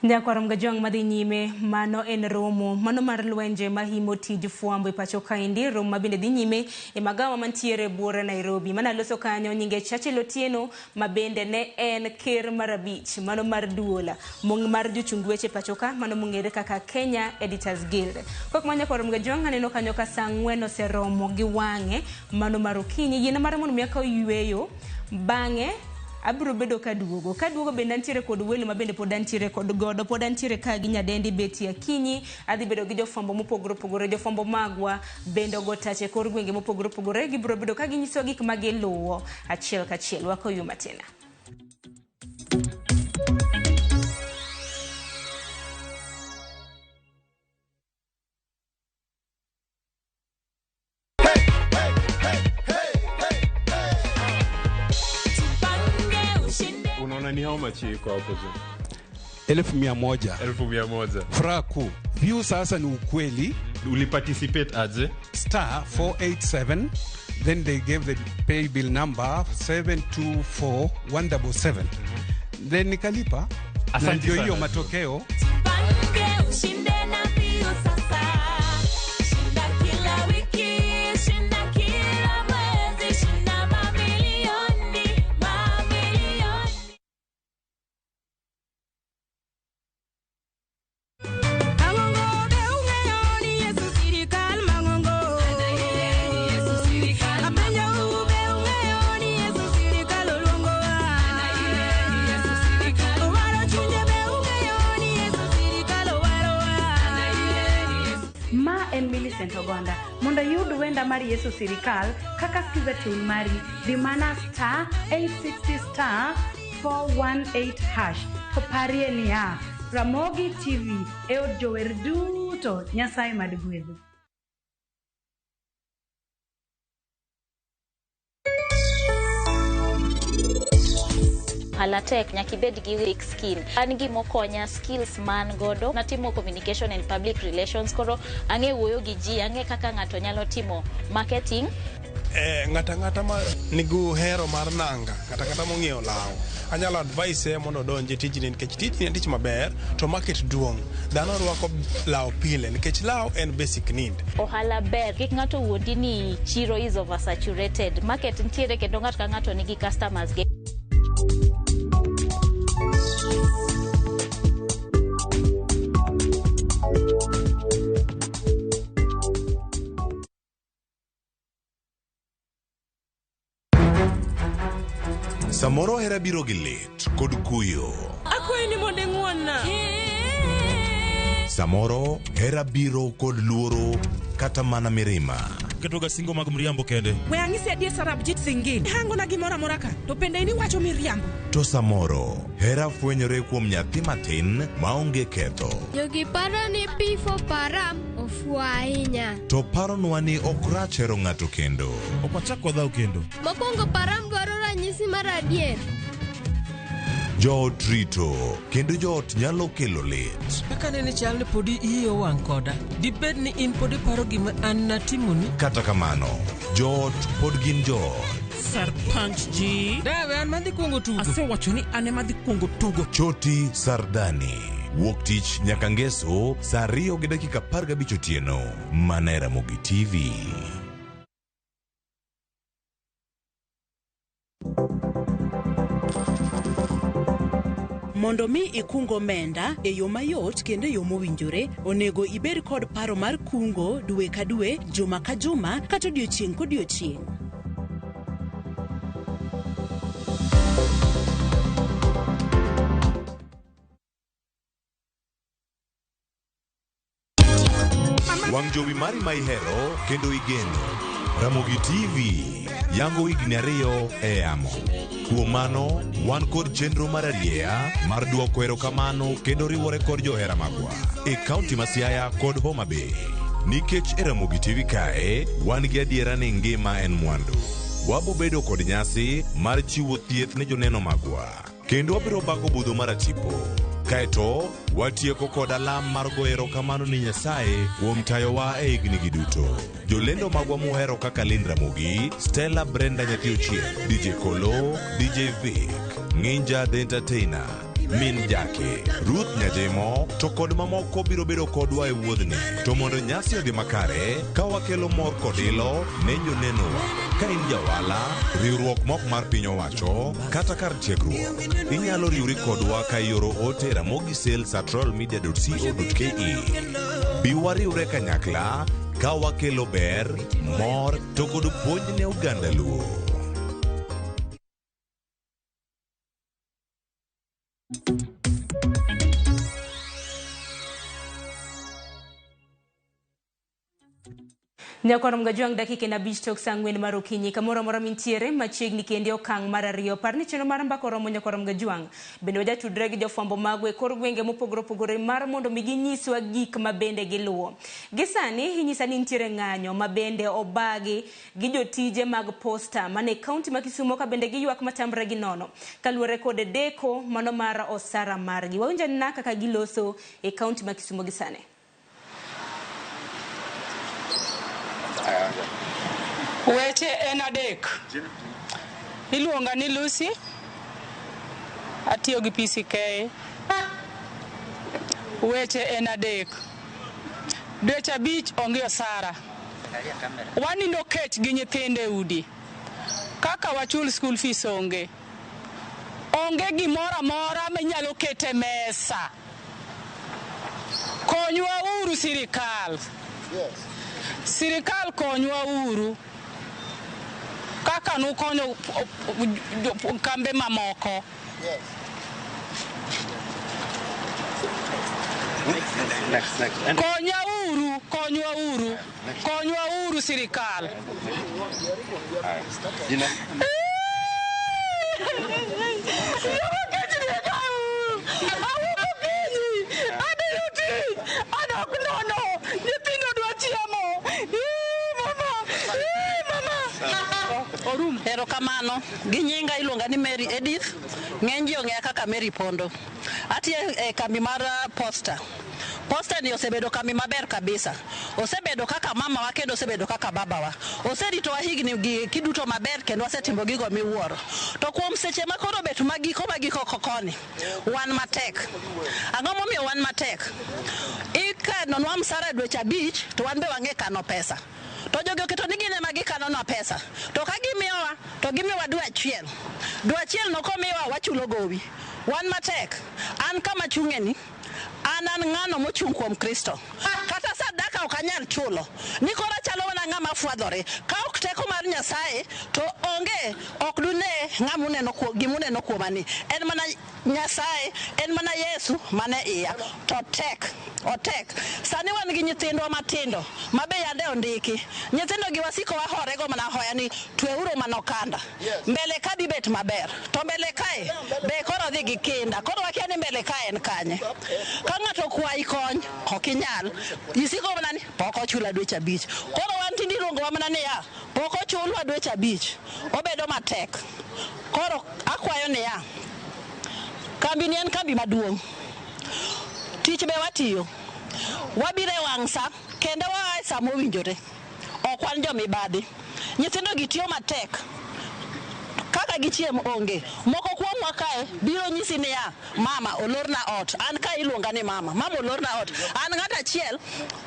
Nyakwar Mgajwang' madhi nyime mano en romo mano mar lwenje mahimo tij fwambo e pacho kaendi, romo mabende dhi nyime e magawa mantiere buore Nairobi. Mana loso kanyo nyinge Churchill Otieno mabende ne en ker mar abich mano mar duola mong mar jochung weche pacho ka mano mong'ere kaka Kenya Editors Guild. Kok ma Nyakwar Mgajwang' aneno kanyo ka saa 4 oseromo gi wang'e mano mar okinyi. Yiena mar mondo mi akaw yweyo bang'e abiro bedo kaduogo. Kaduogo bende antiere kod welo ma bende pod antiere kod godo, pod antiere ka gi nyadendi Betty Akinyi, adhi bedo gi jofwambo mopogore opogore, jofwambo magwa bende ogo tach e kor gwenge mopogore opogore, gibiro bedo ka ginyiso gik ma giluwo achiel kachiel. Wakoyu matin. Ni how much iko hapo juu? 1,100. 1,100. Furaha kuu. View sasa ni ukweli. Uliparticipate aje? Star 487, then they gave the pay bill number 724177. Then nikalipa. Na ndio hiyo matokeo. Ogonda mondo iyud wenda mar Yesu Sirikal kaka skiza tune mari dhi mana star 860 star 418 hash to parie niya Ramogi TV e od jower duto. Nyasaye mad gwedhu. Ohala tek nyaka ibed gi thick skin. An gimokonya skills man godo natimo communication and public relations, koro ang'e wuoyo gi ji, ang'e kaka ng'ato nyalo timo marketing. Ng'ata ng'ata ma nigi hero mar nanga, ng'ata ng'ata mong'iewo law, anyalo advise mondo odonj e tijni nikech tijni en tich maber to market duong'. Dhano rwako law pile nikech law en basic need. Ohala ber, kik ng'ato wuondi ni chiro is oversaturated. Market nitiere kendo ng'ato ka ng'ato nigi customers ge. Samoro hera biro gi lit kod kuyo. Akwayi ni mondo ing'won-na. Samoro hera biro kod luoro kata mana mirima. Ketoga singo mag mriambo kende. We ang'isi adier Sarabjit Singh. Hangona gimoro amora ka to bende in iwacho miriambo. To samoro hera fwenyore kuom nyathi matin maonge ketho. Jogi paro ni P4 Param ofuwo ahinya. To paronwa ni ok rach hero ng'ato kendo. Ok wachak wadhaw kendo. Mokwongo Param dwaro ranyisi mar adier. Joot rito kendo joot nyalo kelo lit. Kaka nene chal ni podi iyi owang' koda, dibed ni in pod iparo gima an natimoni? Kata kamano, joot pod gin joot. Sarpanch ji. Dawe an madhi kuongo tugo. Asewacho ni an ema dhi kuongo tugo. Choti Sardani. Wuok tich nyaka ngeso saa 2:15 otieno. Mana e Ramogi TV. Mondo mi ikung omenda e yo mayot kendo e yo mowinjore, onego ibed kod paro mar kungo dwe ka dwe, juma ka juma, kata odiochieng' kodiochieng'. Wang' jowi mari ma ihero kendo igeno. Ramogi TV yango higni ariyo e yamo. Kuom mano, wan kod chenro mar arieya mar duoko erokamano kendo riwore kod johera magwa e kaunti ma Siaya kod Homa Bay. Nikech e Ramogi TV kae, wan gi adiera ni ngima en mwandu. Wabo bedo kod nyasi mar chiwo thieth ne joneno magwa. Kendo wabiro bago budho mar atipo. Kaeto, watieko kod alam mar goyo erokamano ni Nyasaye kuom tayowa e higni gi duto. Jolendo magwa muhero kaka Lynn Ramogi, Stella Brenda Nyathi Ochieng, DJ Kolo, DJ Vic, Nginja the Entertainer, Min Jake, Ruth Nyajemo, to kod mamoko biro bedo kodwa e wuodhni. To mondo nyasi odhi makare, ka wakelo mor kod ilo ne jonenowa. Ka in jawala, riwruok mok mar piny owacho, kata kar tiegruok, inyalo riwri kodwa ka ioro ote e ramogisales@royalmedia.co.ke. Bi wariwre kanyakla ka wakelo ber, mor to kod puonj ne oganda Luo. Nyakwar Mgajwang' dakika en 5 tok saa 4 mar okinyi kamoro amora mintiere machiegni kendi okang' mar 2 par ni chenro mar mbaka oromo nyakwar Mgajwang' bende wajatudre gi jofwambo magwa e kor gwenge mopogore opogore mar mondo mi ginyiswa gik ma bende giluwo. Gi sani inyisa ni nitiere ng'anyo ma bende obagi gi jotije mag posta mane kaunti ma Kisumo ka bende giywak matamre gi nono kaluwore kod deko mano mar osara margi. Wawinjo na kaka giloso e kaunti ma Kisumo gi sani. Weche en 3. Iluonga ni Lucy. Atiyo gi PCK. Weche en 3. Dweche 5 onge osara. Wanindo kech gi nyithindo e udi. Kaka wachul school fees onge. Onge gimoro amora minyalo keto e mesa. Konywa uru sirikal. Sirikal konywa uru. Kaka nukonyo kambe mamoko. Konya uru, konywa uru. Konywa uru sirikal. Erokamano. Gi nyinga iluonga ni Mary Edith. Ng'eny ji ong'eya kaka Mary Pondo. Atiyo e kambi mar Posta. Posta ni osebedo kambi maber kabisa. Osebedo kaka mamawa kendo osebedo kaka babawa. Oseritowa higni gi kiduto maber kendo wasetimo gigo miwuoro. To kuom seche ma koro bet magiko magiko koni, wan matek. Ang'o momiyo wan matek? Ikanonwa msara dweche 5 to wan be wang'e kano pesa. To jogi oketo ni gin ema gikanonwa pesa. To ka gimiyowa, to gimiyowa dwe achiel. Dwe achiel no komiwa wachulo gowi. Wan matek. An kama achung'e ni, an ng'ano mochung' kuom Kristo. Kata sadaka ok anyal chulo. Ni koro achalo mana ng'ama fwadhore. Ka ok teko mar Nyasaye, to onge, ok dune ng'ama uneno gima uneno kuoma ni. En mana Nyasaye, en mana Yesu mane iya. To tek, otek. Sani wan gi nyithindwa matindo, ma be yande ondiki. Nyithindo gi wasiko wahorego mana hoya ni tweuru mana okanda. Mbele ka dhi bet maber. To mbele kae, be koro dhi gi kinda. Koro wakia ni mbele kae en kanye. Ka ng'ato okwayi kony, ok inyal. Isiko mana ni, pok ochula dweche 5. Koro wan tinde iluongowa mana niya, pok ochulwa dweche 5. Obedo matek. Koro akwayo niya, kambi ni en kambi maduong'. Tich be watiyo. Wabiro e wang' sa, kendo waa e sa mowinjore. Ok wan jomibadhi. Nyithindo gi tiyo matek. Kaka gichiem onge. Moko kuomwa kae biro nyisi niya, mama olorna ot. An kae iluonga ni mama. Mama olorna ot. An ng'at achiel,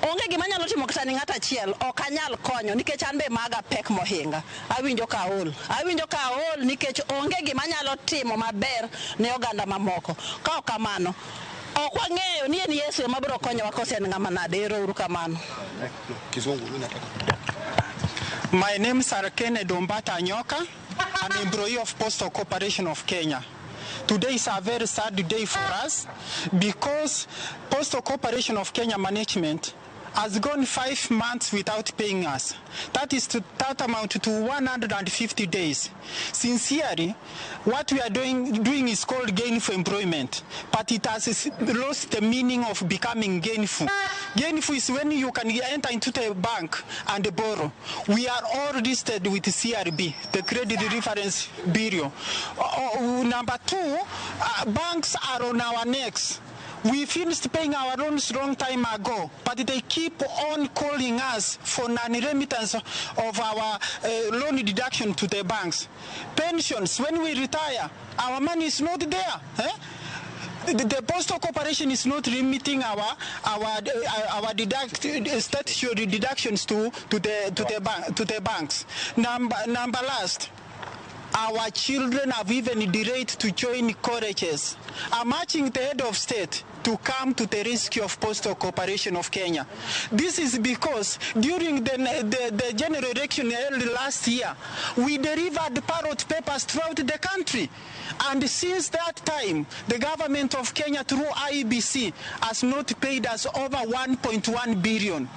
onge gima anyalo timo kata ni ng'at achiel. Ok anyal konyo nikech an be maga pek mohinga. Awinjo ka aol. Awinjo ka aol nikech onge gima anyalo timo maber ne oganda mamoko. Ka ok kamano, ok wang'eyo ni en Yesu ema biro konyowa kose en ng'ama nade. Ero uru kamano. My name is Kennedy Ombata Nyoka. I'm an employee of Postal Corporation of Kenya. Today is a very sad day for us because Postal Corporation of Kenya management has gone 5 months without paying us. That is tantamount to 150 days. Sincerely, what we are doing is called gainful employment, but it has lost the meaning of becoming gainful. Gainful is when you can enter into the bank and borrow. We are all listed with CRB, the Credit Reference Bureau. Number two, banks are on our necks. We finished paying our loans long time ago, but they keep on calling us for non-remittance of our loan deduction to the banks. Pensions, when we retire, our money is not there. Eh? The Postal Corporation is not remitting our statutory deductions to the banks. Number last. Our children have even delayed to join colleges. I'm urging the head of state to come to the rescue of Postal Corporation of Kenya. This is because during the general election early last year, we delivered ballot papers throughout the country. And since that time, the government of Kenya through IEBC has not paid us over 1.1 billion.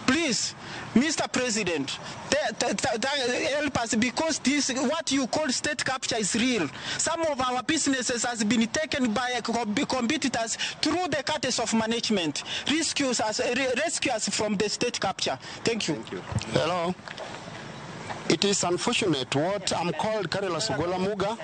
Please, Mr. President, help us, because this, what you call state capture, is real. Some of our businesses has been taken by competitors through the cutters of management. Rescue us from the state capture. Thank you. Thank you. Hello. It is unfortunate what I'm called Karela Sugola Muga.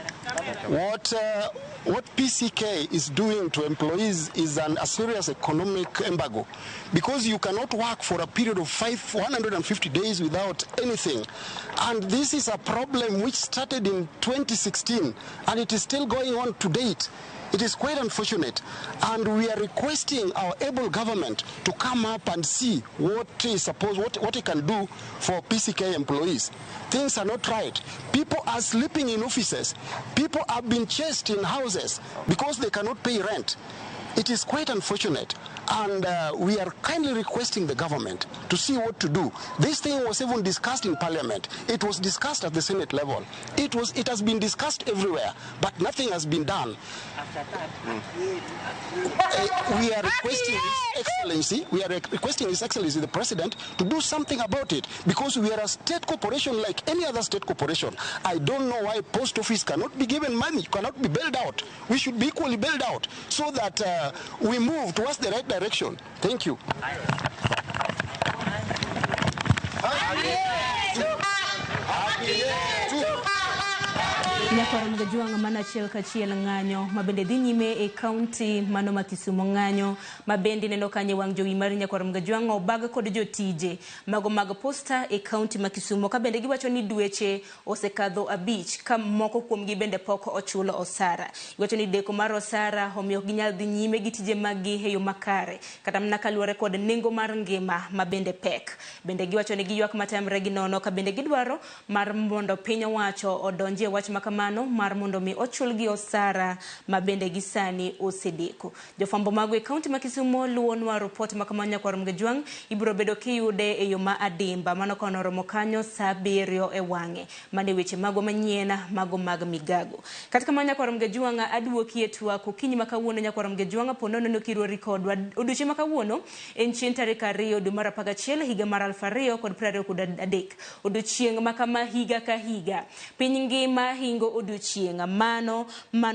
What PCK is doing to employees is a serious economic embargo, because you cannot work for a period of 150 days without anything. And this is a problem which started in 2016 and it is still going on to date. It is quite unfortunate, and we are requesting our able government to come up and see what is supposed, what it can do for PCK employees. Things are not right. People are sleeping in offices. People have been chased in houses because they cannot pay rent. It is quite unfortunate, and we are kindly requesting the government to see what to do. This thing was even discussed in Parliament. It was discussed at the Senate level. It has been discussed everywhere, but nothing has been done. We are requesting His Excellency, we are requesting His Excellency the President to do something about it, because we are a state corporation like any other state corporation. I don't know why post office cannot be given money, cannot be bailed out. We should be equally bailed out so that we move towards the right direction. Thank you. Nyakwar Mgajuang' mana achiel kachiel ng'anyo mabende dhi nyime e kaunti mano ma Kisumu ng'anyo mabende neno kanye wang' jowi mar Nyakwar Mgajuang' obag kod jotije mago mag posta e kaunti ma Kisumu ka bende giwacho ni dweche osekadho 5 ka moko kuomgi bende pok ochulo osara. Giwacho ni deko mar osara omiyo ok ginyal dhi nyime gi tije maggi e yo makare kata mana kaluwore kod nengo mar ngima mabende pek. Bende giwacho ni giywak matamre gi nono ka bende gidwaro mar mondo piny owacho odonjie wach makamano mar mondo mi ochulgi osara ma bende gisani osedeko. Jofwambo mago e kaunti ma Kisumu luwonwa ripot ma kamano Nyakwar Mgajuang' ibiro bedo kiyude e yo ma adimba mano kono romo kanyo saa 7 e wang'e. Mane weche mago manyien mago mag migago. Kata kamano Nyakwar Mgajuang' aduoki e twak okinyi ma kawuono Nyakwar Mgajuang' po nono kirwari kodwa odiochieng' ma kawuono en chieng' tarik 2 dwe mar 11 higa mar 2023. Odiochieng' ma kama higa ka higa piny ngima hingo odiochieng' mano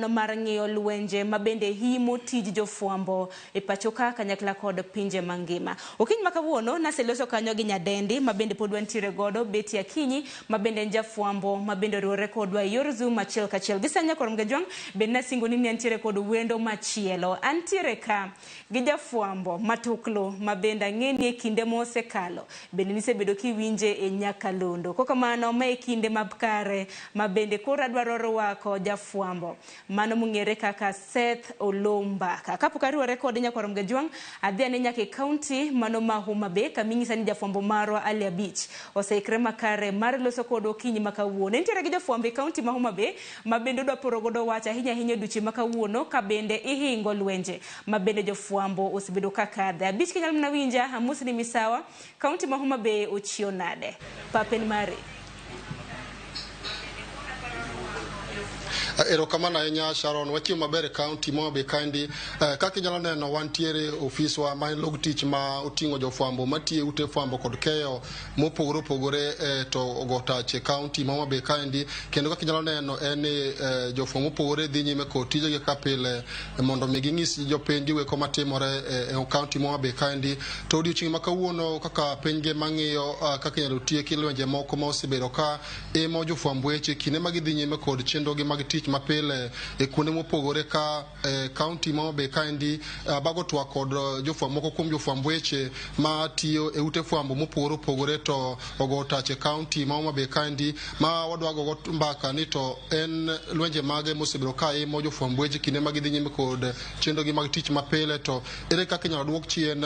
mar ng'iyo lwenje mabende himo tij jofwambo e pacho ka kanyakla kod pinje mangima. Okinyi ma kawuono naseloso kanyo gi nyadendi mabende pod wantiere godo Betty Akinyi mabende en jafwambo mabende oriwore kodwa e yor Zoom achiel kachiel. Gi sani Nyakwar Mgajuang' bende nasingo ni antiere kod wendo machielo. Antiere ka gi jafwambo matuklo mabende ang'e ni e kinde mosekalo bende nisebedo kiwinje e nyakalondo. Kokamano ma e kinde makare mabende koro adwaro rwako jafwambo mano mong'ere kaka Seth Olomba. Kapok ariwore kode Nyakwar Mgajuang' adhi ane nyaka e kaunti mano ma Homa Bay kaming'isa ni jafwambo marwa Ali Abich oseikre makare mar loso kodwa okinyi ma kawuono. Entiere gi jafwambo e kaunti ma Homa Bay ma bende odwa poro godo wach ahinya ahinya odiochieng' ma kawuono ka bende ihingo lwenje ma bende jofwambo osebedo ka kadhe. Abich kinyalo mana winja amosni misawa kaunti ma Homa Bay ochiew nade? Papen mari. Erokamano ahinya Sharon, wachiew maber e kaunti ma Homa Bay kaendi. Kaka inyalo neno wantiere ofiswa ma en log tich ma oting'o jofwambo matiyo e ute fwambo kod keyo mopogore opogore to ogo tach e kaunti ma Homa Bay kaendi. Kendo kaka inyalo neno en ni jofwambo mopogore dhi nyime kod tijegi kaka pile mondo mi ging'is jopiny giweko matimore e kaunti ma Homa Bay kaendi. To odiochieng' ma kawuono kaka piny ngima ng'iyo kaka inyalo tieki lwenje moko ma osebedo ka imo jofwamb weche kinde ma gidhi nyime kod chenrogi mag tich mapile e kuonde mopogore ka kaunti ma Homa Bay kaendi. Bago twak kod jofwamb moko kuom jofwamb weche matiyo e ute fwambo mopogore opogore to ogo tach e kaunti ma Homa Bay kaendi ma wadwa gogo mbaka ni to en lwenje mage mosebedo ka imo jofwamb weche kinde ma gidhi nyime kod chenrogi mag tich mapile, to ere kaka inyalo duok chien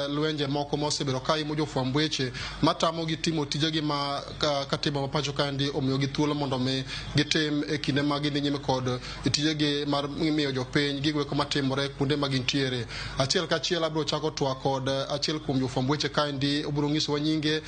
lwenje moko mosebedo ka imo jofwamb weche matamogi timo tijegi ma katiba ma pacho kaendi omiyogi thuolo mondo mi gitim e kinde ma gidhi nyime kod tijegi mar miyo jopiny gigo eko matimore kuonde ma gintiere. Achiel kachiel abiro chako twak kod achiel kuom jofwamb weche kaendi, obiro nyisowa nyinge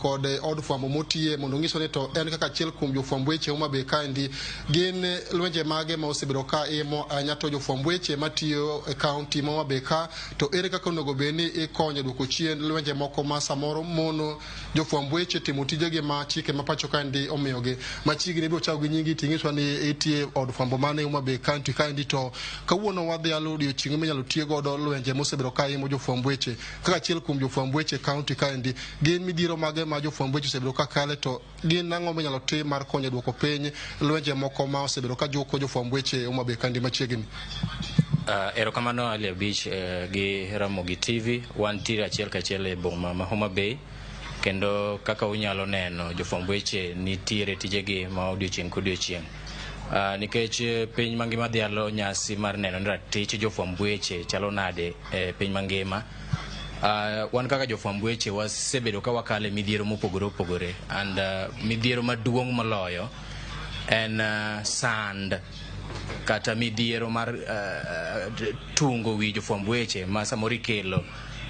kod od fwambo motiye mondo onyiswa ni to en kaka achiel kuom jofwamb weche Homa Bay kaendi gin lwenje mage ma osebedo ka imo ahinya to jofwamb weche matiyo e kaunti ma Homa Bay ka, to ere kaka onego bed ni ikonyo duoko chien lwenje moko ma samoro mono jofwamb weche timo tijegi ma chike ma pacho kaendi omiyogi. Machiegni ibiro chako gi nyingi ting'iswa ni itie od fwambo mane Homa Bay kaunti kaendi, to kawuono wadhialo odiochieng' minyalo tie godo lwenje mosebedo ka imo jofwamb weche kaka achiel kuom jofwamb weche kaunti kaendi. Gin midhiero mage ma jofwamb weche osebedo ka kale, to gin ang'o minyalo tim mar konyo duoko piny lwenje moko ma osebedo ka juko jofwamb weche Homa Bay kaendi machiegni? Erokamano Ali Abich gi Ramogi TV. Wantiere achiel kachiel e boma ma Homa Bay, kendo kaka unyalo neno jofwamb weche nitiere tijegi ma odiochieng' kodiochieng'. Nikech piny mangima dhialo nyasi mar neno ni ratich jofwamb weche chalo nade e piny mangima. Wan kaka jofwamb weche wasebedo ka wakale midhiero mopogore opogore, and midhiero maduong' moloyo en sand kata midhiero mar tungo wi jofwamb weche ma samoro ikelo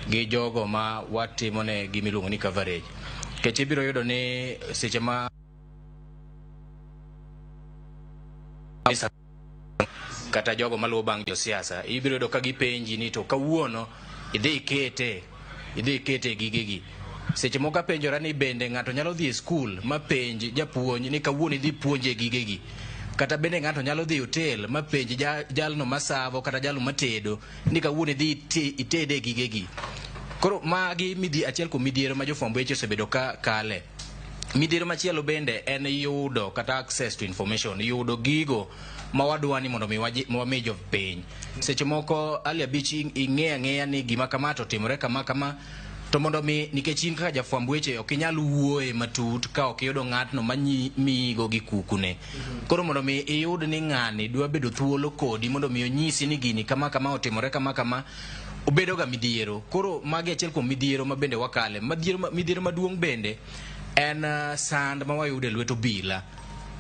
gi jogo ma watimone gimiluongo ni coverage. Nikech ibiro yudo ni seche ma kata jogo maluwo bang' josiasa, ibiro yudo ka gipenji ni to kawuono idhi ikete gigegi. Seche moko apenjora ni bende ng'ato nyalo dhi e skul ma penj japuonj ni kawuono idhi puonje gigegi. Kata bende ng'ato nyalo dhi e hotel ma penj jalno masavo kata jalno matedo ni kawuono idhi itede gigegi. Koro magi achiel kuom midhiero ma jofwamb weche osebedo ka kale. Midhiero machielo bende en yudo kata access to information, yudo gigo ma wadwa ni mondo mi wami jopiny. Seche moko Ali Abich ing'eyo ang'eya ni gima kama to timore kama kama, to mondo mi nikech in kaka jafwamb weche ok inyal wuoye matut ka ok iyudo ng'atno mamiyigo gi kukune. Koro mondo mi iyud ni ng'ani dwa bedo thuolo kodi mondo mi onyisi ni gini kama kama otimore kama kama, obedo ga midhiero. Koro magi achiel kuom midhiero ma bende wakale. Midhiero maduong' bende en sand ma wayudo e lwet obila.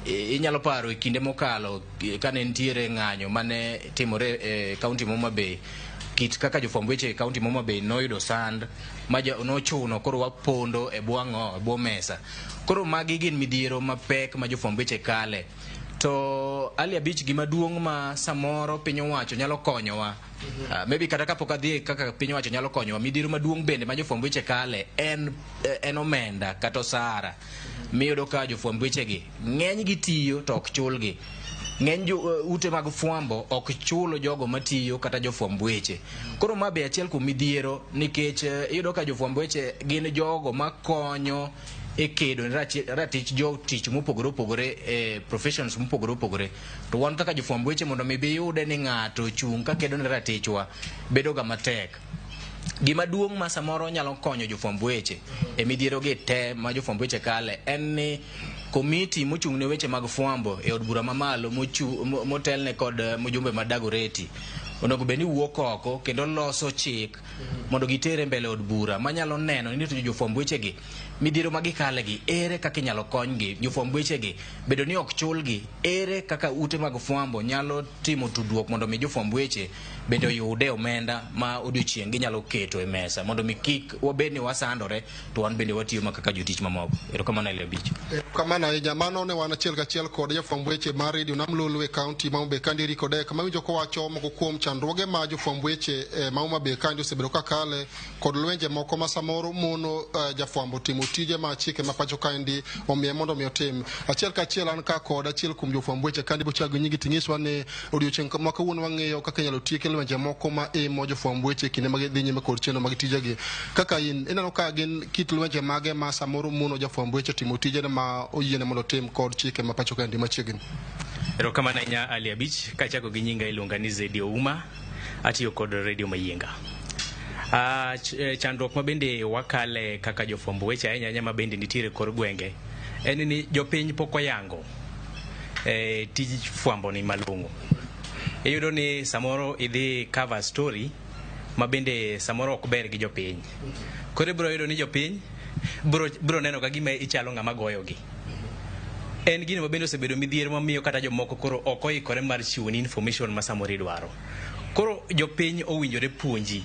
Inyalo paro e kinde mokalo kane nitiere ng'anyo mane timore e kaunti ma Homa Bay, kit kaka jofwamb weche e kaunti ma Homa Bay noyudo sand ma nochuno koro wapondo e bwo ang'o, e bwo mesa. Koro magi gin midhiero mapek ma jofwamb weche kale. To Ali Abich, gima duong' ma samoro piny owacho nyalo konyowa, maybe kata kapok adhi kaka piny owacho nyalo konyowa, midhiero maduong' bende ma jofwamb weche kale en omenda kata osara. Miyudo ka jofwamb wechegi ng'eny gi tiyo to ok chulgi. Ng'eny ute mag fwambo ok chulo jogo matiyo kata jofwamb weche. Koro ma be achiel kuom midhiero, nikech iyudo ka jofwamb weche gin jogo makonyo e kedo ne ratich jotich mopogore opogore, e professions mopogore opogore. To wan kaka jofwamb weche mondo mi biyude ni ng'ato ochung' ka kedo ne ratichwa bedo ga matek. Gima duong' ma samoro nyalo konyo jofwamb weche e midhiero gi te ma jofwamb weche kale en ni komiti mochung' ne weche mag fwambo e od bura mamalo motelne kod mjumbe ma Dagoretti Onego bed ni wuok oko kendo loso chik mondo gitere mbele od bura manyalo neno ni to jofwamb wechegi midhiero ma gikalegi ere kaka inyalo konygi, jofwamb wechegi bedo ni ok chulgi, ere kaka ute mag fwambo nyalo timo tudruok mondo mi jofwamb weche bende oyude omenda ma odiochieng' ginyalo keto e mesa mondo mi kik wabed ni wasandore to wan bende watiyo ma kaka jotich mamoko. Erokamano Eli Abich. Erokamano ahinya. Mano ne wan achiel kachiel kod jafwamb weche mar Radio Nam Lolwe e kaunti ma Homa Bay kandi Eric Odek mawinjo kowacho moko kuom chandruoge ma jofwamb weche ma Homa Bay kandi osebedo kakale kod lwenje moko ma samoro mono jafwambo timo tije ma chike ma pacho kaendi omiye mondo mi otim. Achiel kachiel an ka kod achiel kuom jofwamb weche kandi bochago nyingi ting'iswa ni odiochieng' ma kawuono wang'iyo kaka inyalo tieki lwenje moko ma imo jofwamb weche kinde ma gidhi nyime kod chenro mag tijegi. Kaka in ineno ka gin kit lwenje mage ma samoro mono jafwamb weche timo tijene ma oyiene mondo otim kod chike ma pacho kaendi machiegni. Erokamano ahinya Ali Abich, kachako gi nyinga iluonga ni Zedi Ouma, atiyo kod Radio Mayienga. Chandruok ma bende wakale kaka jofwamb weche ahinya ahinya ma bende nitiere kor gwenge en ni jopiny pok oyango tij fwambo ni malong'o. Iyudo ni samoro idhi cover story ma bende samoro ok ber gi jopiny. Koro ibiro yudo ni jopiny biro neno ka gima ichalo ng'ama goyogi. En gino ma bende osebedo midhiero mamiyo kata jomoko koro ok oikore mar chiwo ni information ma samoro idwaro. Koro jopiny owinjore puonji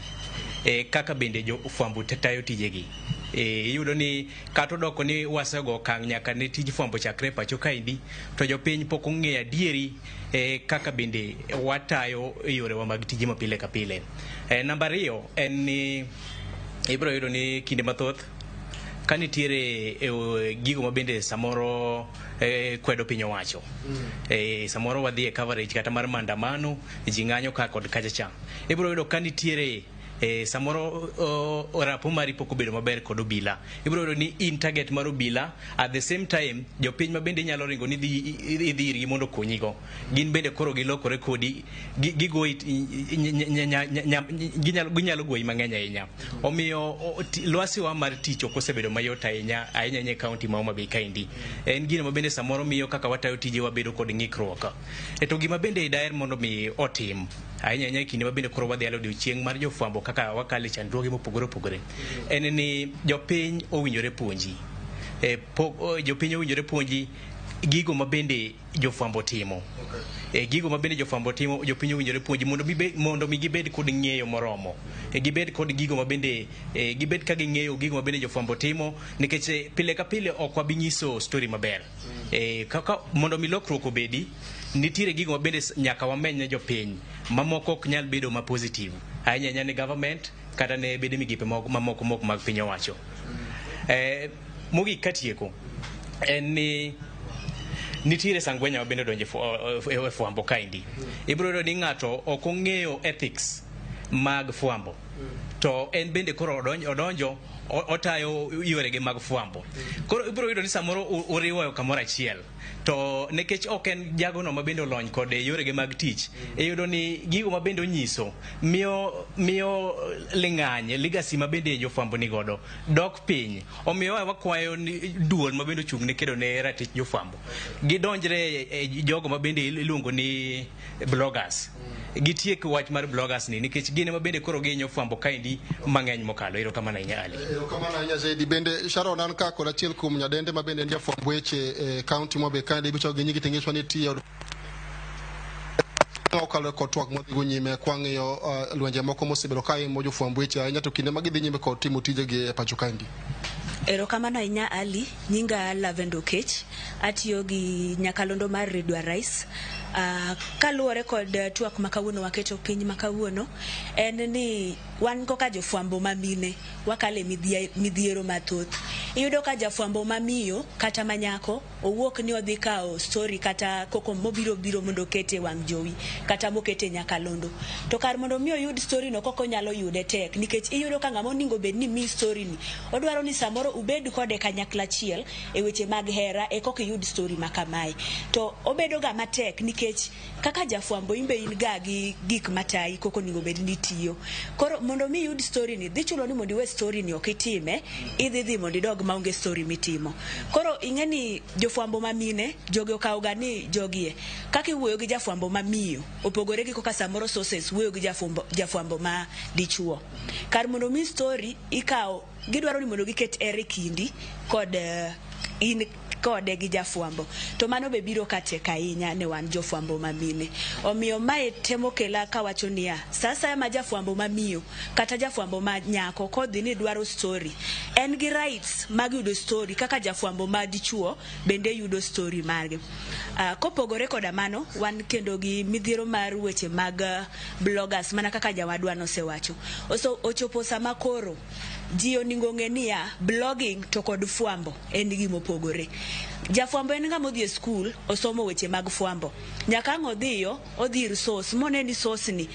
kaka bende jofwambo tayo tijegi. Iyudo ni kata odoko ni wasego okang' nyaka ne tij fwambo chakre pacho kaendi, to jopiny pok ong'eyo adieri kaka bende watayo yorewa mag tije ma pile ka pile. Namba ariyo en ni ibiro yudo ni kinde mathoth ka nitiere gigo ma bende samoro kwedo piny owacho. Samoro wadhi e coverage kata mar maandamano, ji ng'anyo ka kod kacha cha. Ibiro yudo ka nitiere samoro rapo mari pok obedo maber kod obila. Ibiro yudo ni in target mar obila, at the same time jopiny ma bende nyalo ringo ni idhi irgi mondo okonyigo. Gin bende koro gilokore kodi, gigoyi ginyalo goyi mang'eny ahinya. Omiyo lwasiwa mar tich ok osebedo mayot ahinya ahinya ahinya e kaunti ma Homa Bay kaendi. En gino ma bende samoro miyo kaka watayo tije wabedo kod ng'ikruok. To gima bende daher mondo mi otim ahinya ahinya e kinde ma bende koro wadhi alo odiochieng' mar jofwambo kaka wakale chandruoge mopogore opogore en ni jopiny owinjore puonji. Jopiny owinjore puonji gigo ma bende jofwambo timo. Gigo ma bende jofwambo timo jopiny owinjore puonji mondo mi gibed kod ng'eyo moromo. Gibed kod gigo ma bende gibed ka ging'eyo gigo ma bende jofwambo timo nikech pile ka pile ok wabi nyiso story maber. Kaka mondo mi lokruok obedi nitiere gigo ma bende nyaka wameny ne jopiny mamoko ok nyal bedo ma positive ahinya ahinya ne government kata ne bede migepe mamoko mok mag piny owacho. Mogik katieko en ni nitiere sangwenya ma bende odonjo e fwambo kaendi. Ibiro yudo ni ng'ato ok ong'eyo ethics mag fwambo to en bende koro odonjo otayo yorege mag fwambo. Koro ibiro yudo ni samoro uriwo kamoro achiel to nikech ok en jagono ma bende olony kod yorege mag tich, iyudo ni gigo ma bende onyiso miyo ling'any legacy ma bende jofwambo ni godo dok piny. Omiyo wakwayo ni duol ma bende ochung' ne kedo ne ratich jofwambo gidonjre e jogo ma bende iluongo ni bloggers. Gitiek wach mar bloggers ni nikech gin ema bende koro gihinyo fwambo kaendi mang'eny mokalo. Erokamano ahinya Ali. Erokamano ahinya Zaidi. Bende Sharon an ka kod achiel kuom nyadende ma bende en jafwamb weche e kaunti ma Homa Bay kaendi bichako gi nyingi ting'iswa ni tiyo okalo kod twak mwadhigo nyime kwang'iyo lwenje moko mosebedo ka imo jofwamb weche ahinya to kinde ma gidhi nyime kod timo tijegi e pacho kaendi. Erokamano ahinya Ali, nyinga Lavender Okech, atiyo gi nyakalondo mar Radio Arise. Kaluwore kod twak ma kawuono waketo piny ma kawuono, en ni wan kaka jofwambo mamine wakale midhiero mathoth. Iyudo ka jafwambo mamiyo kata manyako owuok ni odhi kawo story kata koko mobiro biro mondo okete wang' jowi kata mokete nyakalondo. To kar mondo mi oyud story no koko nyalo yude tek nikech iyudo ka ng'ama oningo bed ni mi story ni odwaro ni samoro ubed kode kanyakla achiel e weche mag hera e koka iyud story ma kamae. To obedo ga matek nikech kaka jafwambo in be in ga gi gik matayi koko oningo bed ni itiyo. Koro mondo mi iyud story ni dhi chuno ni mondo iwe story ni ok itime, idhi dhi mondo idog maonge story mitimo. Koro ing'e ni jofwambo ma mine jogi okawo ga ni jogie kaka iwuoyo gi jafwambo ma miyo opogore gi kaka samoro sources wuoyo gi jafwambo ma dichuo. Kar mondo mi story ikawo gidwaro ni mondo giket ere kindi kod in kode gi jafwambo, to mano be biro ka tek ahinya ne wan jofwambo ma mine. Omiyo mae temo kela kawacho niya, sa asaya ma jafwambo ma miyo kata jafwambo ma nyako kodhi ni dwaro story, en gi rights mag yudo story kaka jafwambo ma dichuo bende yudo story margi. Kopogore koda mano, wan kendo gi midhiero mar weche mag bloggers mana kaka jawadwa nosewacho. Ochopo sama koro ji oningo ng'e niya, blogging to kod fwambo en gimopogore. Jafwambo en ng'ama odhi e skul osomo weche mag fwambo. Nyaka ang' odhiyo, odhi ir source mone ni source ni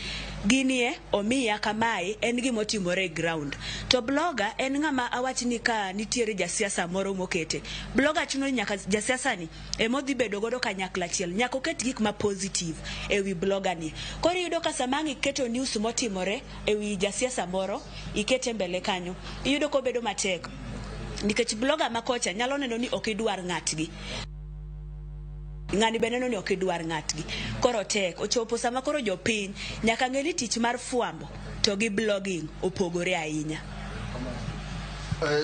ginie omiya kamae en gimotimore e ground. To blogger en ng'ama awach ni ka nitiere jasiasa moro mokete. Blogger chuno ni nyaka jasiasa ni emodhi bedo godo kanyakla achiel. Nyaka oket gik ma positive ewi blogger ni. Koro iyudo ka sama ang' iketo news motimore ewi jasiasa moro, ikete mbele kanyo, iyudo kobedo matek. Nikech blogger ma kocha nyalo neno ni ok idwar ng'atgi. Ng'ani be neno ni ok idwar ng'atgi. Koro tek. Ochopo sama koro jopiny nyaka ng'e ni tich mar fwambo to gi blogging opogore ahinya.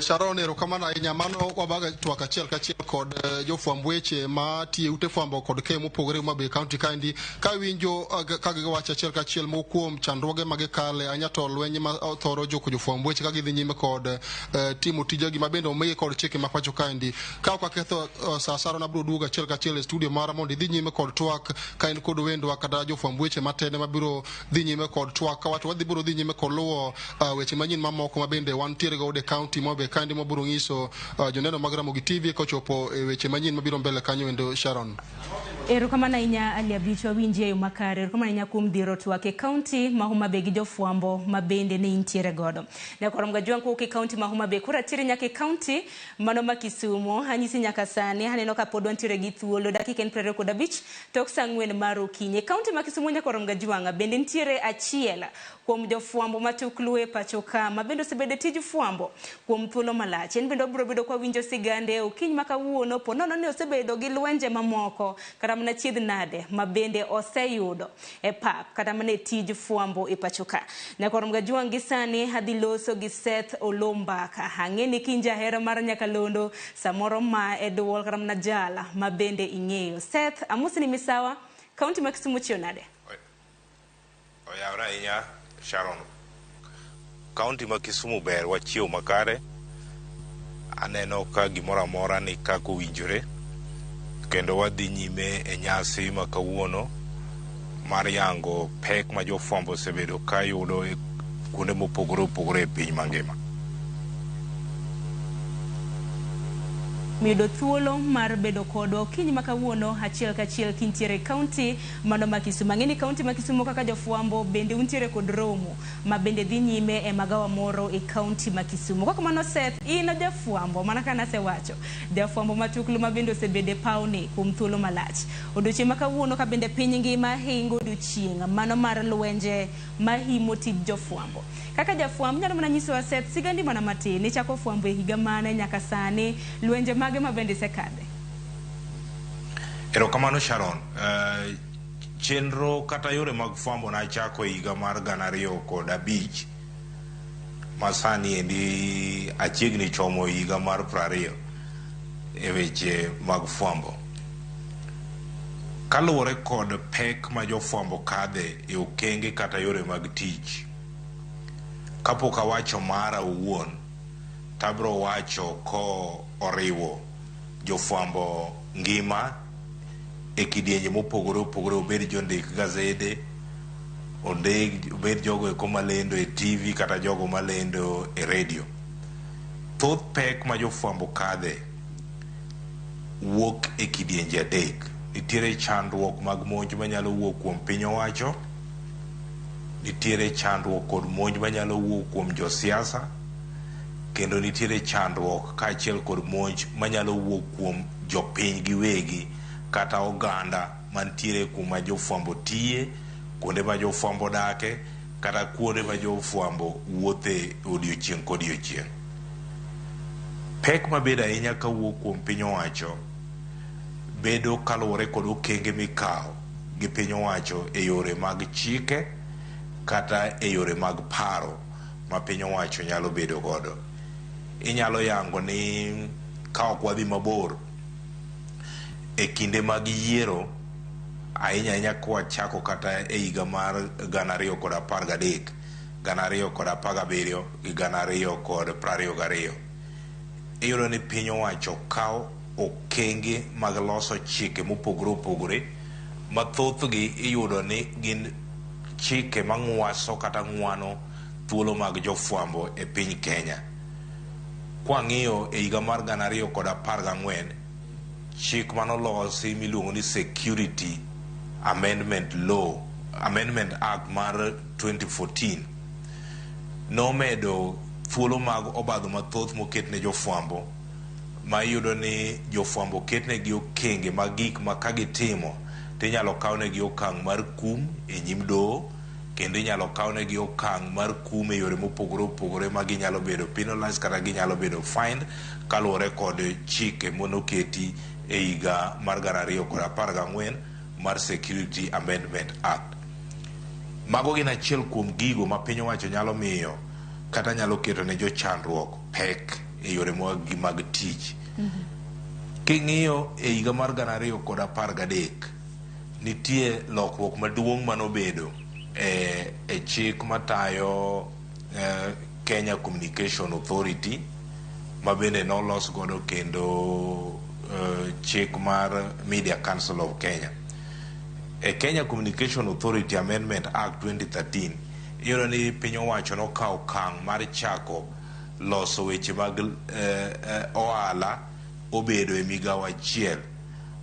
Sharon, erokamano ahinya. Mano wabaga twak achiel kachiel kod jofwamb weche ma tiyo e ute fwambo kod keyo mopogore Homa Bay County kaendi, ka winjo ka giwacho achiel kachiel moko kuom chandruoge ma gikale ahinya, to lweny ma thoro juko jofwamb weche ka gidhi nyime kod timo tijegi ma bende omigi kod chike ma pacho kaendi. Ka ok aketho sa, Sharon, abiro duogo achiel kachiel e studio mara mondo idhi nyime kod twak ka in kod wendwa kata jofwamb weche matene mabiro dhi nyime kod twak kawacho wadhi biro dhi nyime kod luwo weche manyien mamoko ma bende wantiere godo e county Homa Bay kaendi, mabiro nyiso joneno mag Ramogi TV kochopo e weche manyien mabiro mbele kanyo endo, Sharon. Erokamano ahinya Ali Abich, wawinji e yo makare. Erokamano ahinya kuom dhiro twak e kaunti ma Homa Bay gi jofwambo ma bende ne intiere godo. Nyakorom Gajwang' kowuok e kaunti ma Homa Bay, koro atiere nyaka e kaunti mano ma Kisumu. Anyisi nyaka sani aneno ka pod wantiere gi thuolo, dakika en 25 tok sa 4 mar okinyi. E kaunti ma Kisumu, Nyakorom Gajwang', bende nitiere achiel kuom jofwambo matuklu e pacho ka ma bende osebedo e tij fwambo kuom thuolo malach. En bende wabiro bedo kwawinjo sigande okinyi ma kawuono, po nono ni osebedo gi lwenje mamoko kata mana chiedh nade ma bende oseyudo e pap kata mana e tij fwambo e pacho ka. Nyakorom Gajwang', gi sani adhi loso gi Seth Olombaka. Ang'e ni kin jahera mar nyakalondo, samoro ma e duol kata mana jala ma bende ing'eyo. Seth, amosi ni misawa, kaunti ma Kisumu chiew nade? Oyawre ahinya, Sharon. Kaunti ma Kisumu ber, wachiew makare. Aneno ka gimoro amora ni kaka owinjore, kendo wadhi nyime e nyasi ma kawuono mar yango pek ma jofwambo osebedo ka yudo e kuonde mopogore opogore e piny mangima. Miyudo thuolo mar bedo kodwa okinyi ma kawuono achiel kachiel kintiere e kaunti mano ma Kisumu. Ang'e ni kaunti ma Kisumu kaka jofwambo bende untiere kod romo ma bende dhi nyime e magawa moro e kaunti ma Kisumu. Kok mano, Seth, in jafwambo mana ka nasewacho, jafwambo matuklu ma bende osebedo e pawni kuom thuolo malach. Odiochieng' ma kawuono ka bende piny ngima hingo odiochieng' mano mar lwenje mahimo tij jofwambo. Kaka jafwambo, inyalo mana nyisowa, Seth, sigandi mana matin, ichako fwambo e higa mane nyaka sani, lwenje mage ma bende isekadhe? Erokamano, Sharon. Chenro kata yore mag fwambo nachako e higa mar 2005, ma sani endi achiegni chomo higa mar 20 e weche mag fwambo. Kaluwore kod pek ma jofwambo kadhe e okenge kata yore mag tich, kapok awacho mara owuon, tabro wacho ko oriwo jofwambo ngima e kidienje mopogore opogore, obed jondik gazede, obed jogo eko malendo e TV kata jogo malendo e redio. Thoth pek ma jofwambo kadhe wuok e kidienje adek. Nitiere chandruok mag monj manyalo wuok kuom piny owacho, nitiere chandruok kod monj manyalo wuok kuom josiasa, kendo nitiere chandruok kaachiel kod monj manyalo wuok kuom jopiny giwegi kata oganda mantiere kuma jofwambo tiye, kuonde ma jofwambo dake, kata kuonde ma jofwambo wuothe odiochieng' kodiochieng'. Pek mabedo ahinya kawuok kuom piny owacho bedo kaluwore kod okenge mikawo gi piny owacho e yore mag chike kata e yore mag paro ma piny owacho nyalo bedo godo. Inyalo yango ni ka ok wadhi mabor e kinde mag yiero ahinya ahinya kwachako kata e higa mar 2013, 2017 gi 2022, iyudo ni piny owacho kawo okenge mag loso chike mopogore opogore ma thothgi iyudo ni gin chike mang'waso kata ng'wano thuolo mag jofwambo e piny Kenya. Kwang'iyo e higa mar 2014, chik manolosi miluongo ni Security Amendment Law, Amendment Act mar 2014 nomedo thuolo mag obadho mathoth moket ne jofwambo, ma iyudo ni jofwambo oketnegi okenge mag gik ma ka gitimo to inyalo kawnegi okang' mar kum e nyim doho, kendo inyalo kawnegi okang' mar kum e yore mopogore opogore ma ginyalo bedo penalized kata ginyalo bedo fined kaluwore kod chike manoketi e higa mar 2014 mar Security Amendment Act. Mago gin achiel kuom gigo ma piny owacho nyalo miyo kata nyalo keto ne jochandruok pek e yore mag tich. King'iyo e higa mar 2013, nitie lokruok maduong' manobedo e chik matayo Kenya Communication Authority, ma bende nolos godo kendo chik mar Media Council of Kenya. E Kenya Communication Authority Amendment Act 2013, iyudo ni piny owacho nokawo okang' mar chako loso weche mag ohala obedo e migawo achiel,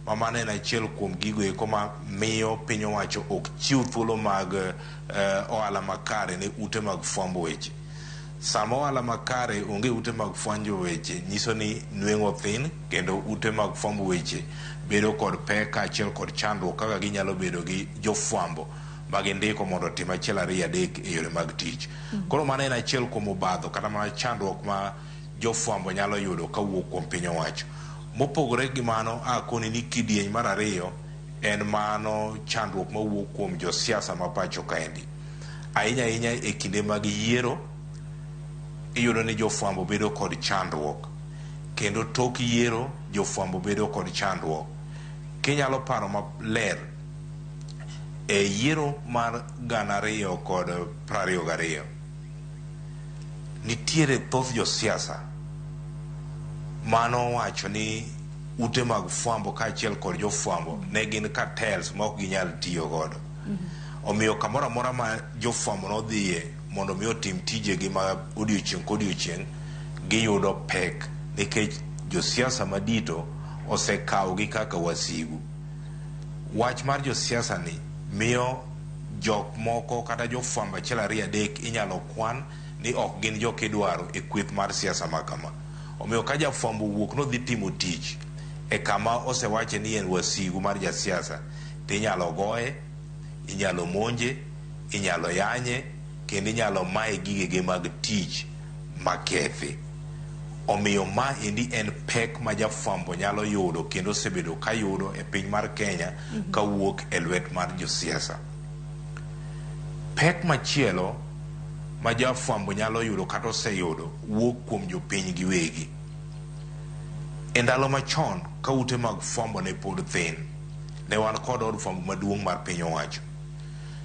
ma mano en achiel kuom gigo eko ma miyo piny owacho ok chiw thuolo mag ohala makare ne ute mag fwambo weche. Sama ohala makare onge ute mag fwambo weche, nyiso ni nweng'o thin, kendo ute mag fwambo weche bedo kod pek kaachiel kod chandruok kaka ginyalo bedo gi jofwambo ma gindiko mondo otim achiel ariyo adek e yore mag tich. Koro mano en achiel kuom obadho kata mana chandruok ma jofwambo nyalo yudo kawuok kuom piny owacho. Mopogore gi mano, akoni ni kidieny mar ariyo en mano chandruok mawuok kuom josiasa ma pacho kaendi. Ahinya ahinya e kinde mag yiero, iyudo ni jofwambo bedo kod chandruok, kendo tok yiero jofwambo bedo kod chandruok. Kinyalo paro maler, e yiero mar 2022, nitiere thoth josiasa mano wacho ni ute mag fwambo kaachiel kod jofwambo ne gin cartels ma ok ginyal tiyo godo. Omiyo kamoro amora ma jofwambo nodhiye mondo mi otim tijegi ma odiochieng' kodiochieng', giyudo pek nikech josiasa madito osekawogi kaka wasigu. Wach mar josiasa ni miyo jok moko kata jofwambo achiel ariyo adek inyalo kwan ni ok gin jok idwaro e kweth mar siasa ma kama. Omiyo ka jafwambo owuok nodhi timo tich e kama osewache ni en wasigu mar jasiasa, tinyalo goye, inyalo monje, inyalo yanye, kendo inyalo maye gigege mag tich makethi. Omiyo ma endi en pek ma jafwambo nyalo yudo kendo osebedo ka yudo e piny mar Kenya kawuok e lwet mar josiasa. Pek machielo ma jafwambo nyalo yudo kata oseyudo wuok kuom jopiny giwegi. E ndalo machon ka ute mag fwambo ne pod thin, ne wan kod od fwambo maduong' mar piny owacho.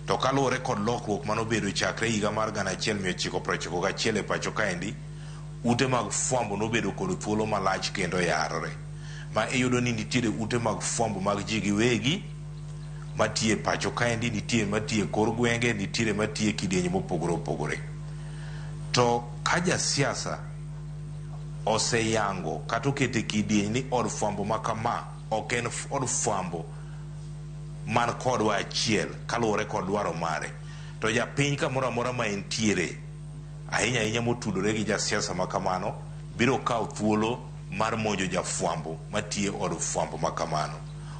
To kaluwore kod lokruok manobedo chakre higa mar 1991 e pacho kaendi, ute mag fwambo nobedo kod thuolo malach kendo yarore. Ma iyudo ni nitiere ute mag fwambo mag ji giwegi matiyo e pacho kaendi, nitie matiyo e kor gwenge, nitiere matiyo e kidienje mopogore opogore. To ka jasiasa oseyango kata oketo e kidieny ni od fwambo ma kama ok en od fwambo man kodwa achiel kaluwore kod dwaro mare, to japiny kamoro amora ma entiere, ahinya ahinya motudore gi jasiasa ma kamano, biro kawo thuolo mar monjo jafwambo matiyo e od fwambo ma kamano.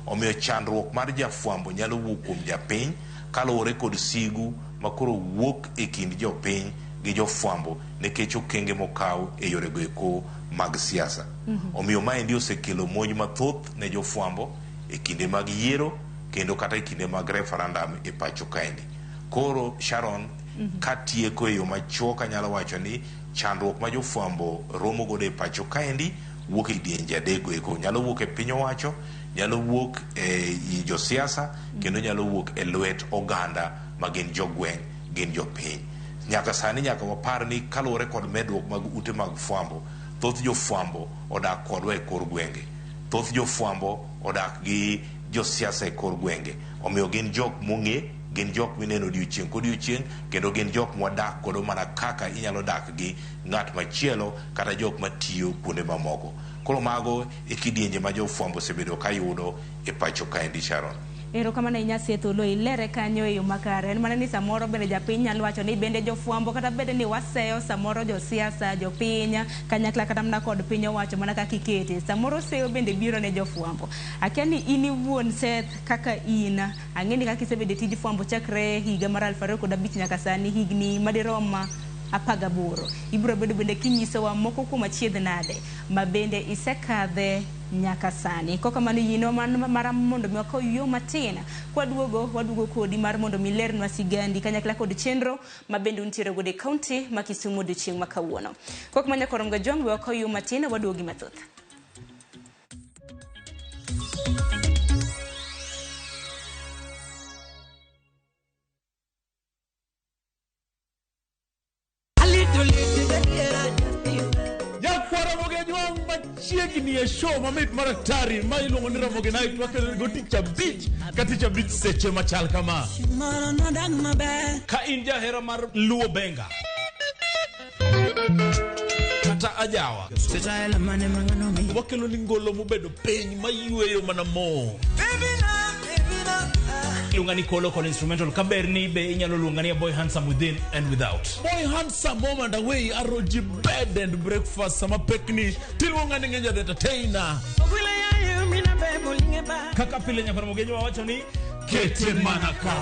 Omiyo chandruok mar jafwambo nyalo wuok kuom japiny kaluwore kod sigu makoro wuok e kind jopiny gi jofwambo nikech okenge mokaw e yorego eko mag siasa. Omiyo maendi osekelo monj mathoth ne jofwambo e kinde mag yiero kendo kata e kinde mag referendum e pacho kaendi. Koro Sharon, katieko e yo machuok anyalo wacho ni chandruok ma jofwambo romo godo e pacho kaendi wuok e kidienje adek eko. Nyalo wuok e piny owacho, nyalo wuok e i josiasa, kendo nyalo wuok e lwet oganda ma gin jogweng', gin jopiny. Nyaka sani nyaka wapar ni kaluwore kod medruok mag ute mag fwambo, thoth jofwambo odak kodwa e kor gwenge. Thoth jofwambo odak gi josiasa e kor gwenge. Omiyo gin jok mong'e, gin jok mineno odiochieng' kodiochieng', kendo gin jok mwadak godo mana kaka inyalo dak gi ng'at machielo kata jok matiyo kuonde mamoko. Koro mago e kidienje ma jofwambo osebedo kayudo e pacho kaendi Sharon. Erokamano ahinya Seth Oloo, ilere kanyo e yo makare. En mana ni samoro bende japiny nyalo wacho ni bende jofwambo kata bende ni waseyo samoro josiasa, jopiny, kanyakla kata mana kod piny owacho mana kaka ikete. Samoro seyo bende biro ne jofwambo. Akia ni in iwuon Seth kaka in, ang'e ni kaka isebedo e tij fwambo chakre higa mar 2005 nyaka sani, higni madirom 18. Ibiro bedo bende kinyisowa moko kuom achiedh nade ma bende isekadhe nyaka sani. Kokamano yienwa mara mondo mi wakaw yo matin. Kwaduogo, waduogo kodi mar mondo mi lernwa sigandi kanyakla kod chenro ma bende untiere godo e kaunti ma Kisumu odiochieng' ma kawuono. Kokamano nyakorom Gajwang', we wakaw yo matin, waduogi mathoth. Nyakwara Mogejwang' machiegni e show mamit mar atari ma iluongo ni Ramogi Night wakelo go tich abich ka tich abich seche machal kama. Ka in jahera mar Luo Benga kata ajawa, wakelo ni ngolo mobedo piny mayweyo mana mo. Iluonga ni Kolo kod instrumental kaber ni be inyalo luonga ni a boy handsome within and without. Boy handsome home and away aroji bed and breakfast sama pekni tiluonga ni ng'enja the entertainer. Kaka pile nyakwar Mogenywa wawacho ni kete mana ka.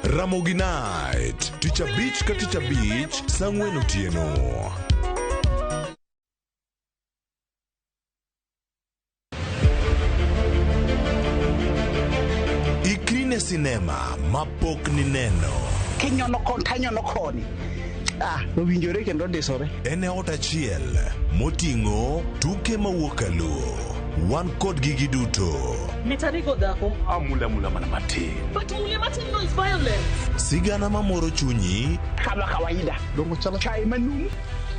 Ramogi Night, tich abich ka tich abich, saa ang'wen otieno. Ikri ne sinema mapok nineno. Kinyono koni tanyono koni. Ah, owinjore kendo ndisore. En e ot achiel moting'o tuke mawuok kaluo. Wan kodgi giduto. Mitarigo dhako. Amula mula mana matin. But mule matin no is violence. Sigana mamoro chunyi. Kama kawaida. Dongo chalo chai manum.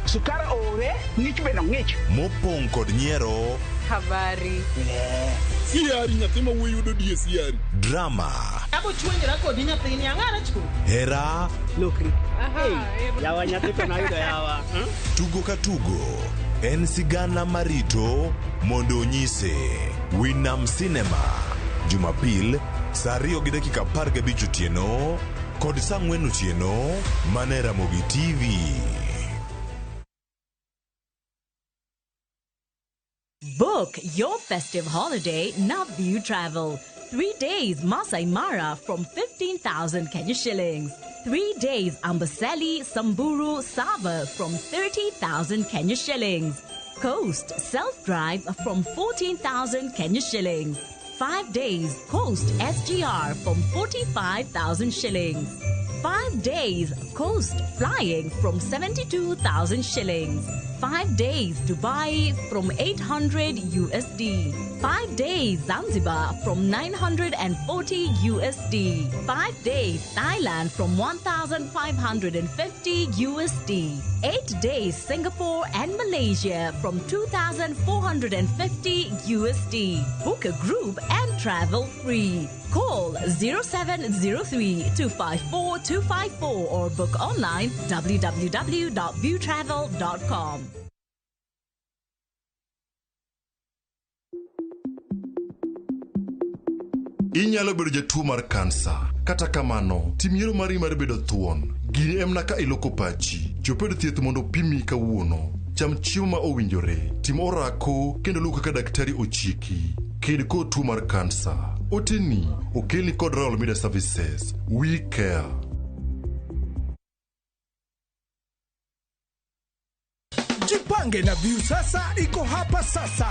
Sukar ore, ng'ich bende ng'ich. Mopong' kod nyiero. Habari. Siari nyathi ma wuoyi yudo die siari. Drama. Abo chuonjra kodi nyathini ang'ara chu. Hera. Lokri. Hey, yawa nyathi to nayudo yawa. Tugo ka tugo en sigana marito mondo onyise. Winam Cinema. Jumapil saa 2:15 otieno kod saa 4 otieno mana e Ramogi TV. Book your festive holiday Navview Travel. 3 days Masai Mara from 15,000 Kenya shillings. 3 days Amboseli, Samburu, Sava from 30,000 Kenya shillings. Coast self-drive from 14,000 Kenya shillings. 5 days Coast SGR from 45,000 shillings. 5 days Coast flying from 72,000 shillings. 5 days Dubai from 800 USD. 5 days Zanzibar from 940 USD. 5 days Thailand from 1,550 USD. 8 days Singapore and Malaysia from 2,450 USD. Book a group and travel free. Call 0703 254 254 or book online www.viewtravel.com. Inyalo bedo jatuo mar kansa. Kata kamano, tim yiero mari mar bedo thuon. Gini en mana ka iloko pachi. Chop e od thieth mondo opimi kawuono. Cham chiemo ma owinjore. Tim orako kendo luw kaka daktari ochiki. Ked kod tuo mar kansa. Oteni okelni kod Royal Media Services. We care. Jipange na Viusasa iko hapa sasa.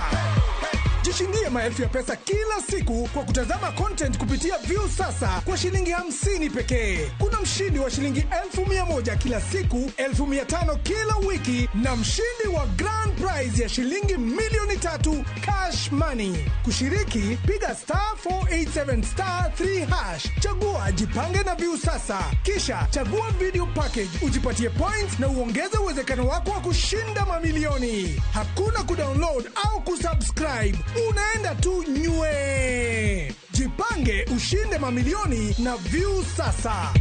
Jishindie maelfu ya pesa kila siku kwa kutazama content kupitia Viusasa kwa shilingi 50 pekee. Kuna mshindi wa shilingi 100,000 kila siku, 500,000 kila wiki na mshindi wa grand prize ya shilingi 3,000,000 cash money. Kushiriki, piga star 487 star 3 hash, chagua Jipange na Viusasa, kisha chagua video package ujipatie points na uongeze uwezekano wako wa kushinda mamilioni. Hakuna kudownload au kusubscribe, unaenda tu nywe. Jipange ushinde mamilioni na Viusasa.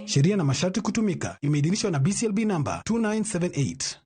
Sheria na masharti kutumika. Imeidhinishwa na BCLB namba 2978.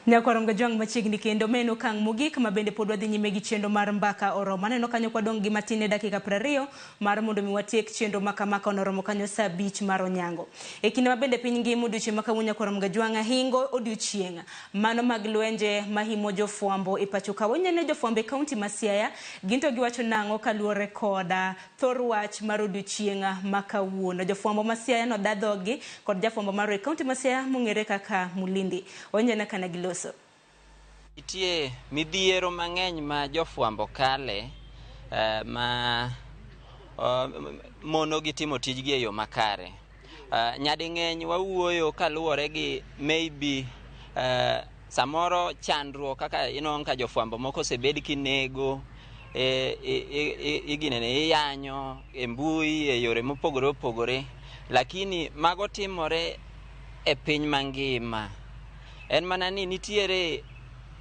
Nyakwarom Gajwang' machiegni kendo meno okang' mogik ma bende pod wadhi nyime gi chenro mar Mbaka Oromo. Aneno kanyo kwadong' gi matin e dakika 20 mar mondo mi watiek chenro ma kama ka noromo kanyo saa 5 mar onyango. E kinde ma bende piny ngima odiochieng' ma kawuono Nyakwarom Gajwang' ahingo odiochieng' mano mag lwenje mahimo jofwambo e pacho ka. Waneno jofwambo e kaunti ma Siaya gin to giwacho nang'o kaluwore koda thor wach mar odiochieng' ma kawuono. Jofwambo ma Siaya noda dhogi kod jafwambo mar e kaunti ma Siaya mong'ere kaka Mulindi. Waneno kana giloso. Nitie midhiero mang'eny ma jofwambo kale ma mono gi timo tijgi e yo makare. Nyading'eny wawuoyo kaluwore gi maybe samoro chandruok kaka inwang'o ka jofwambo moko osebed kinego, iginene iyanyo e mbui e yore mopogore opogore, lakini mago timore e piny mangima. En mana ni nitiere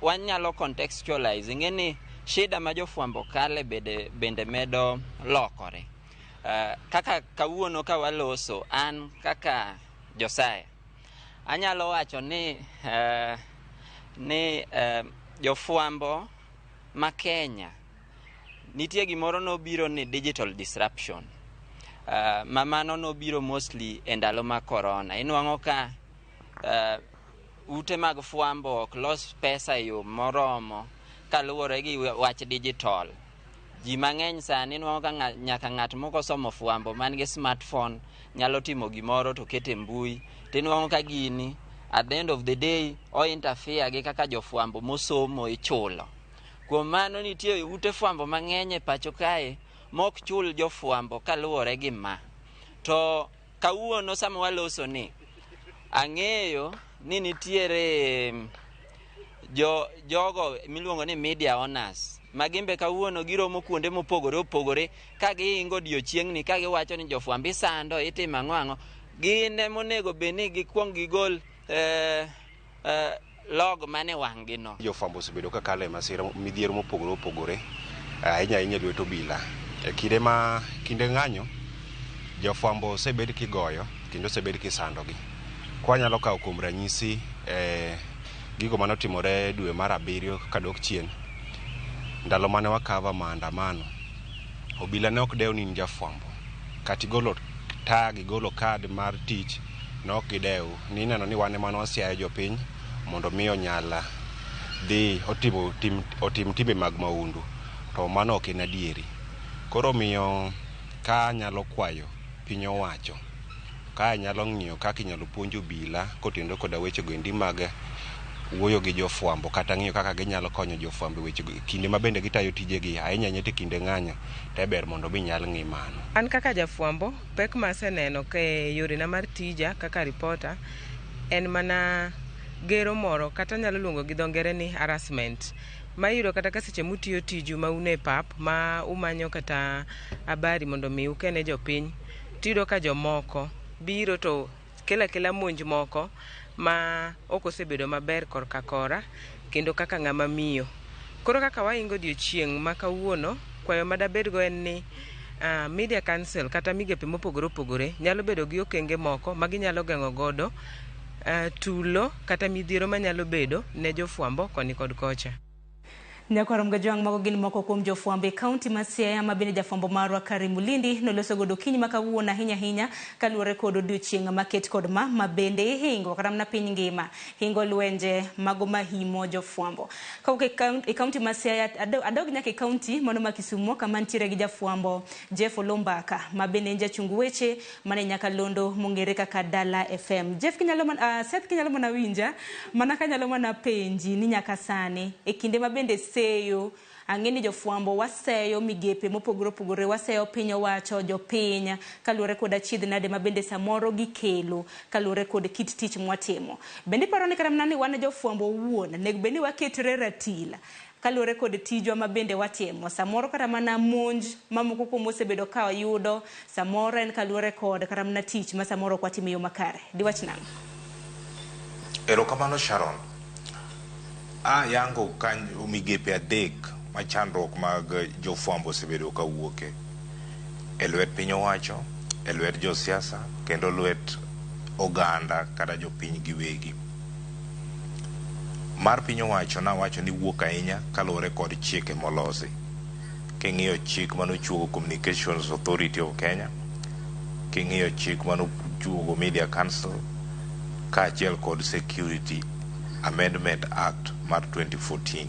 wanyalo contextualize, ing'e ni shida ma jofwambo kale bende medo lokore. Kaka kawuono ka waloso, an kaka Josiah anyalo wacho ni jofwambo ma Kenya nitie gimoro nobiro ni digital disruption, ma mano nobiro mostly e ndalo ma corona. Inwang'o ka ute mag fwambo ok los pesa e yo moromo kaluwore gi wach digital. Ji mang'eny sani nwang'o ka nyaka ng'at moko somo fwambo man gi smartphone nyalo timo gimoro to kete mbui, tinwang'o ka gini at the end of the day o interfere gi kaka jofwambo mosomo ichulo. Kuom mano nitie ute fwambo mang'eny e pacho kae mok chul jofwambo kaluwore gi ma. To kawuono sama waloso ni, ang'eyo ni nitiere jogo miluongo ni media owners ma gimbe kawuono giromo kuonde mopogore opogore ka giingo odiochieng'ni ka giwacho ni jofwambo isando, itimo ang'o ang'o. Gin emonego bed ni gikuong gigol log mane wang' gi no. Jofwambo osebedo ka kalo e masira midhiero mopogore opogore ahinya ahinya e lwet obila. E kinde ma kinde ng'anyo, jofwambo osebed kigoyo kendo osebed kisandogi. Kwanyalo kawo kuom ranyisi gigo manotimore dwe mar 7 kadok chien, ndalo mane wakava maandamano, obila ne ok dew ni in jafwambo, kata igolo tag, igolo kad mar tich, ne ok gidew. Nineno ni wan ema ne wasiayo jopiny mondo mi onyal dhi otim timbe mag maundu, to mano ok en adieri. Koro omiyo ka anyalo kwayo piny owacho, ka nyalo ng'iyo kaka inyalo puonj obila kotenore koda weche goendi mag wuoyo gi jofwambo kata ng'iyo kaka ginyalo konyo jofwambo e weche kinde ma bende gitayo tijegi ahinya ahinya to kinde ng'anyo to ber mondo mi nyal ng'i mano. An kaka jafwambo, pek ma aseneno e yorena mar tija kaka ripota en mana gero moro kata anyalo luongo gi dho ngere ni harassment ma iyudo kata ka seche mutiyo tiju ma un e pap ma umanyo kata habari mondo mi ukene jopiny, tiyudo ka jomoko biro to kelo akela monj moko ma ok osebedo maber korka kora kendo kaka ng'ama miyo. Koro kaka waingo odiochieng' ma kawuono, kwayo madabedgo en ni Media Council kata migepe mopogore opogore nyalo bedo gi okenge moko ma ginyalo geng'o godo tulo kata midhiero manyalo bedo ne jofwambo koni kod kocha. Nyakwar Mgajwang' mago gin moko kuom jofwambo e kaunti ma Siaya ma bende jafwambo marwa Karim Mulindi noloso godo okinyi ma kawuono ahinya ahinya kaluwore kod odiochieng' maket kod ma bende ihingo kata mana piny ngima hingo lwenje mago mahimo jofwambo. Kawuok e kaunti ma Siaya adog nyaka e kaunti mano ma Kisumo kama nitiere gi jafwambo Jeff Olombaka ma bende en jachung weche mane nyakalondo mong'ere kaka Dala FM. Jeff kinyalo Seth kinyalo mana winja mana kanyalo mana penji ni nyaka sani e kinde ma bende seyo ang'e ni jofwambo waseyo migepe mopogore opogore, waseyo piny owacho, jopiny kaluwore kod achiedh nade ma bende samoro gikelo kaluwore kod kit tich mwatimo. Bende iparo ni kata mana ni wan jofwambo owuon nego bed ni waketre ratil kaluwore kod tijwa ma bende watimo. Samoro kata mana monj mamoko kuom osebedo ka wayudo, samoro en kaluwore kod kata mana tich ma samoro ok watimo e yo makare. Diwach nang'o? Erokamano Sharon. Ayango kanyo migepe adek ma chandruok mag jofwambo osebedo kawuoke. E lwet piny owacho, e lwet josiasa, kendo lwet oganda kata jopiny giwegi. Mar piny owacho nawacho ni wuok ahinya kaluwore kod chike molosi. King'iyo chik manochuogo Communications Authority of Kenya, king'iyo chik manochuogo Media Council, kaachiel kod Security Amendment Act mar 2014.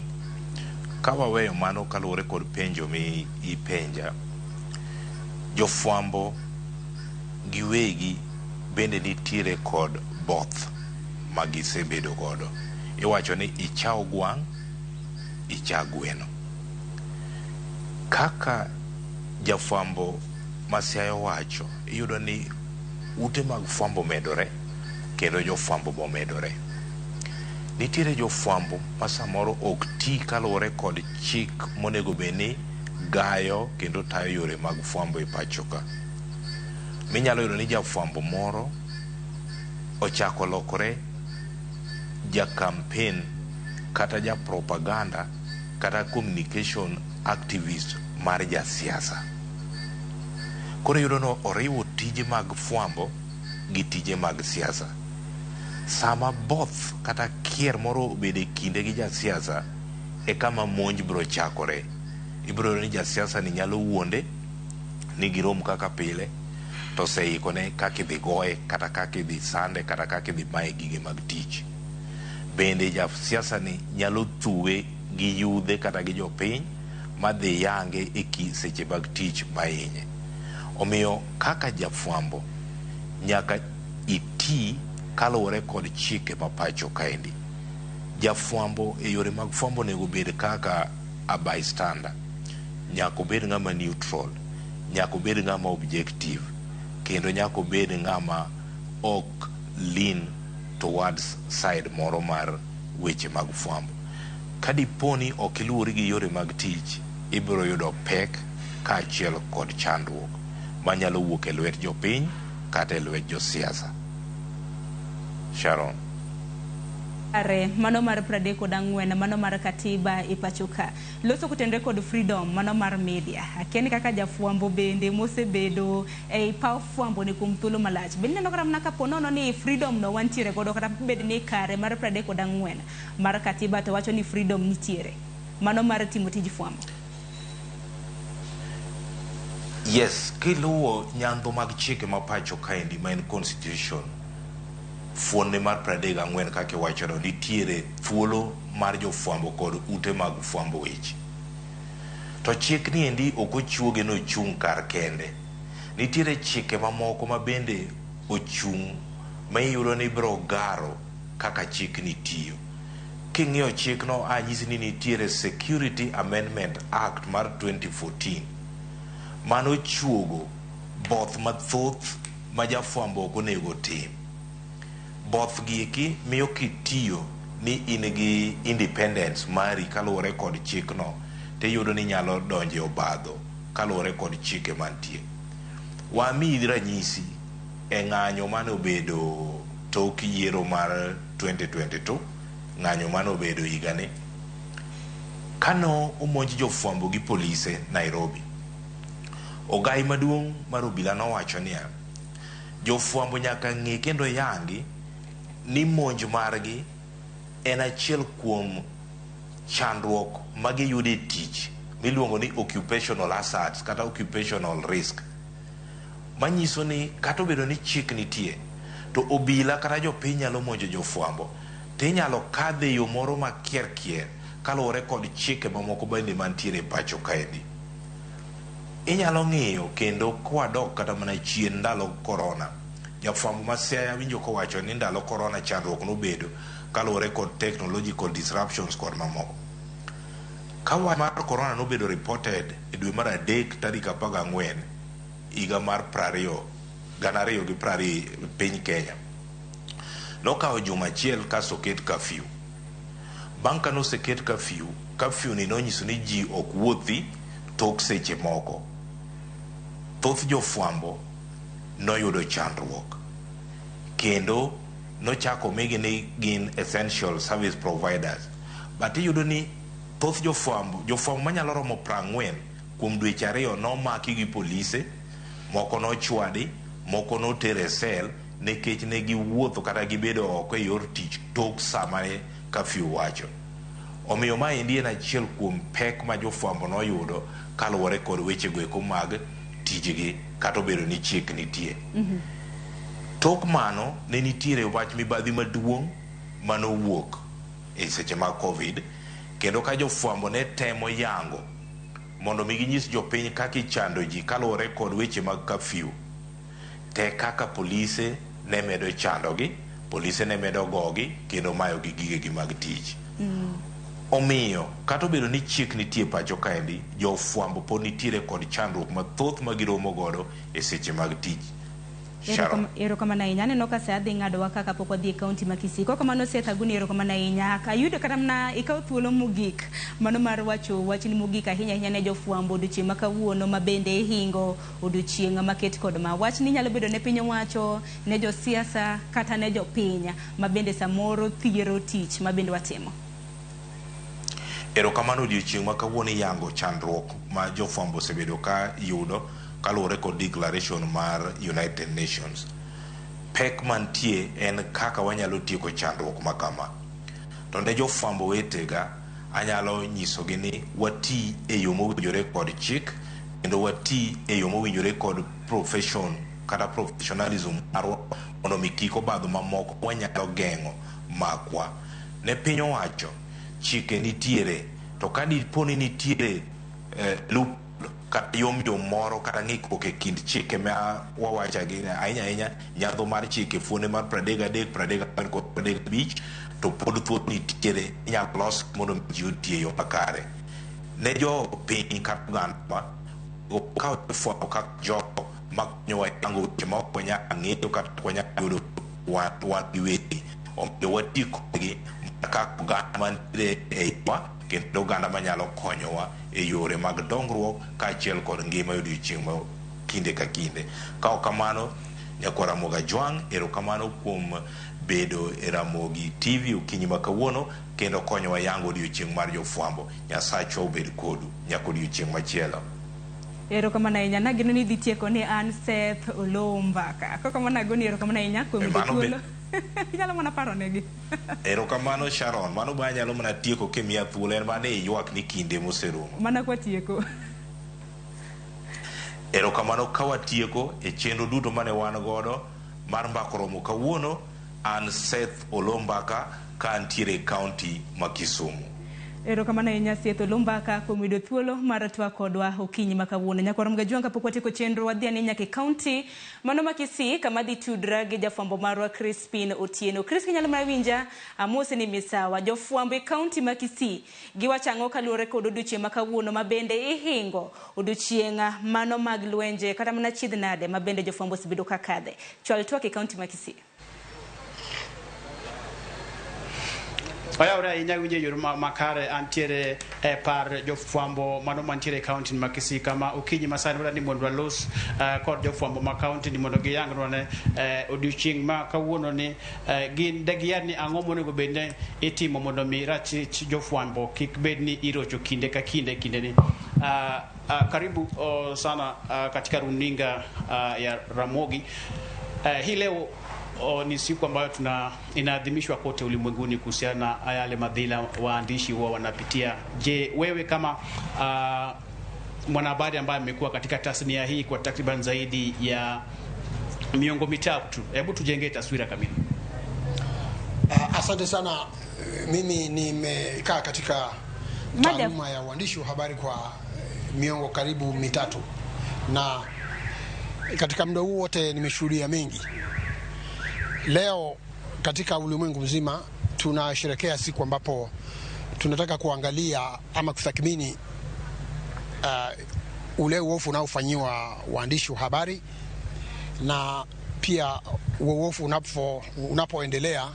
Ka waweyo mano kaluwore kod penjo mi ipenja, jofwambo giwegi bende nitiere kod both ma gisebedo godo. Iwacho ni ichaw gwang', icha gweno. Kaka jafwambo ma Siaya owacho, iyudo ni ute mag fwambo medore kendo jofwambo bomedore. Nitiere jofwambo ma samoro ok ti kaluwore kod chik monego bed ni gayo kendo tayo yore mag fwambo e pacho ka. Minyalo yudo ni jafwambo moro ochako lokore ja campaign kata ja propaganda kata communication activist mar jasiasa. Koro iyudo ni oriwo tije mag fwambo gi tije mag siasa. Sama both kata kier moro obedo e kinde gi jasiasa, e kama monj biro chakore. Ibiro yudo ni jasiasa ni nyalo wuonde ni girom kaka pile, to oseikone kaka idhi goye, kata kaka idhi sande, kata kaka idhi maye gige mag tich. Bende jasiasa ni nyalo thuwe gi yudhe kata gi jopiny madhi yange e seche mag tich mahinye. Omiyo kaka jafwambo nyaka iti kaluwore kod chike ma pacho kaendi. Jafwambo e yore mag fwambo onego bed kaka a bystander. Nyaka obed ng'ama neutral, nyaka obed ng'ama objective, kendo nyaka obed ng'ama ok lean towards side moro mar weche mag fwambo. Ka dipo ni ok iluwori gi yore mag tich, ibiro yudo pek kaachiel kod chandruok manyalo wuok e lwet jopiny kata e lwet josiasa. Sharon. Are mano mar 34 mano mar katiba e pacho ka. Loso kotenore kod freedom mano mar media. Akia ni kaka jafwambo bende mosebedo ei paw fwambo ni kuom thuolo malach. Bende ineno kata mana kapo nono ni freedom no wantiere godo kata bed ni kare mar 34 mar katiba to wacho ni freedom nitiere. Mano mar timo tij fwambo. Yes, kiluwo nyandho mag chike ma pacho kaendi ma en constitution, fuonne mar 34 kaka iwachono nitiere thuolo mar jofwambo kod ute mag fwambo weche. To chik ni endi ok ochuoge nochung' kar kende. Nitiere chike mamoko ma bende ochung' ma iyudo ni biro garo kaka chik ni tiyo. King'iyo chikno anyisi ni nitiere Security Amendment Act mar 2014 mano chuogo both mathoth ma jafwambo ok onego tim. Both gi eki miyo kitiyo ni in gi independence mari kaluwore kod chikno tiyudo ni inyalo donjo e obadho kaluwore kod chike mantie. Wamiyi ranyisi e ng'anyo mane obedo tok yiero mar 2022, ng'anyo mane obedo higani. Kano omonj jofwambo gi polise Nairobi, ogai maduong' mar obila nowacho niya, jofwambo nyaka ng'e kendo yangi ni monj margi en achiel kuom Chandruok ma giyudo e tich miluongo ni occupational hazards kata occupational risk, manyiso ni kata obedo ni chik nitie, to obila kata jopiny nyalo monjo jofwambo to inyalo kadhe e yo moro makier kier kaluwore kod chike mamoko bende mantiere e pacho kaendi. Inyalo ng'iyo kendo kwadok kata mana chien ndalo korona, jafwambo ma Siaya winjo kowacho ni ndalo korona chandruok nobedo kaluwore kod technological disruptions kod mamoko. Ka wach mar korona nobedo reported e dwe mar adek tarik 14 higa mar 2020 piny Kenya, nokawo juma achiel kasto oket curfew. Bang' ka noseket curfew, curfew ni nonyiso ni ji ok wuothi tok seche moko. Thoth jofwambo noyudo chandruok kendo nochako migi ni gin essential service providers, but iyudo ni thoth jofwambo manyalo romo 40 kuom dweche 2 nomaki gi polise, moko nochwadi, moko noter e sel nikech ne giwuotho kata gibedo oko e yor tich tok sama ne curfew wacho. Omiyo maendi en achiel kuom pek ma jofwambo noyudo kaluwore kod wechego eko mag tijgi kata obedo ni chik nitie. Tok mano ne nitiere wach mibadhi maduong' manowuok e seche mag Covid, kendo ka jofwambo ne temo yango mondo mi ginyis jopiny kaka ichando ji kaluwore kod weche mag curfew, te kaka polise ne medo chandogi, polise ne medo gogi kendo mayogi gigegi mag tich. Omiyo kata obedo ni chik nitie pacho kaendi, jofwambo pod nitiere kod chandruok mathoth ma giromo godo e seche mag tich. Erokamano ahinya. Aneno ka sa dhi ng'adowa kaka pok wadhi e kaunti ma Kisii. Kokamano Seth Aguni, erokamano ahinya. Ayudo kata mana ikawo thuolo mogik mano mar wacho wachni mogik ahinya ahinya ne jofwambo odiochieng' ma kawuono ma bende ihingo odiochieng' maket kod ma. Wachni nyalo bedo ne piny owacho, ne josiasa kata ne jopiny ma bende samoro thiero tich ma bende watimo. Erokamano odiochieng' ma kawuono iyango chandruok ma jofwambo osebedo ka yudo kaluwore kod declaration mar United Nations. Pek mantie en kaka wanyalo tieko chandruok ma kama. To ne jofwambo wetega, anyalo nyisogi ni wati e yo mowinjore kod chik kendo wati e yo mowinjore kod profession kata professionalism marwa mondo mi kik obadho mamoko wanyalo geng'o makwa. Ne piny owacho, chike nitiere, to ka dipo ni nitiere loophole kata yom yom moro kata ng'ikruok e kind chike ma wawacho ahinya ahinya nyadho mar chike fuonde mar 33, 34 kod 35, to pod thuolo nitiere inyalo los mondo ji oti e yo makare. Ne jopiny kata oganda okaw jofwambo kaka jogo makonyowa yango weche ma ok wanyal ng'eyo kata ok wanyal yudo wan giwegi. Omiyo wati kodgi kaka oganda mantiere e iwa kendo oganda manyalo konyowa e yore mag dongruok kaachiel kod ngima e odiochieng' ma kinde ka kinde. Ka ok kamano, nyakwar Ramogi Ajwang', erokamano kuom bedo e Ramogi TV okinyi ma kawuono kendo konyowa yango odiochieng' mar jofwambo. Nyasachwa obed kodu nyaka odiochieng' machielo. Erokamano ahinya. Nageno ni idhi tieko ni an Seth Oloo Mbaka. Kokamano agoni erokamano ahinya kuom yudo thuolo. Inyalo mana paro negi. Erokamano Sharon, mano be anyalo mana tieko kimiya thuolo, en mana ni ywak ni kinde moserumo. Mana kwatieko. Erokamano ka watieko e chenro duto mane wan godo mar Mbaka Oromo kawuono, an Seth Oloo Mbaka ka antiere e kaunti ma Kisumu. Erokamano ahinya Seth Oloo Mbaka kuom yudo thuolo mar twak kodwa okinyi ma kawuono. Nyakwar Ramogi Ajwang' kapok watieko chenro wadhi ane nyaka e kaunti mano ma Kisii kama dhi tudra gi jafwambo marwa Crispin Otieno. Chris, inyalo mana winja? Amose ni misawa. Jofwambo e kaunti ma Kisii giwacho ang'o kaluwore kod odiochieng' ma kawuono ma bende ihingo odiochieng' mano mag lwenje kata mana chiedh nade ma bende jofwambo osebedo ka kadhe. Chwal twak e kaunti ma Kisii. Oyawore ahinya winjo e yor makare antiere e par jofwambo mano mantiere e kaunti ma Kisii kama okinyi masani wadwa ni mondo walos kod jofwambo ma kaunti ni mondo giyangnwa ne odiochieng' ma kawuono ni gin degiyer ni ang'o monego bed ni itimo mondo mi ratich jofwambo kik bed ni irocho kinde ka kinde kinde ni. Karibu sana katika runinga ya Ramogi. Hii leo ni siku ambayo inaadhimishwa kote ulimwenguni kuhusiana na yale madhila waandishi huwa wanapitia. Je, wewe kama mwanahabari ambaye amekuwa katika tasnia hii kwa takriban zaidi ya miongo mitatu, hebu tujenge taswira kamili. Asante sana. Mimi nimekaa katika taaluma ya uandishi wa habari kwa miongo karibu mitatu, na katika muda huu wote nimeshuhudia mengi. Leo katika ulimwengu mzima tunasherehekea siku ambapo tunataka kuangalia ama kutathmini ule uovu unaofanyiwa waandishi wa habari, na pia uovu unapoendelea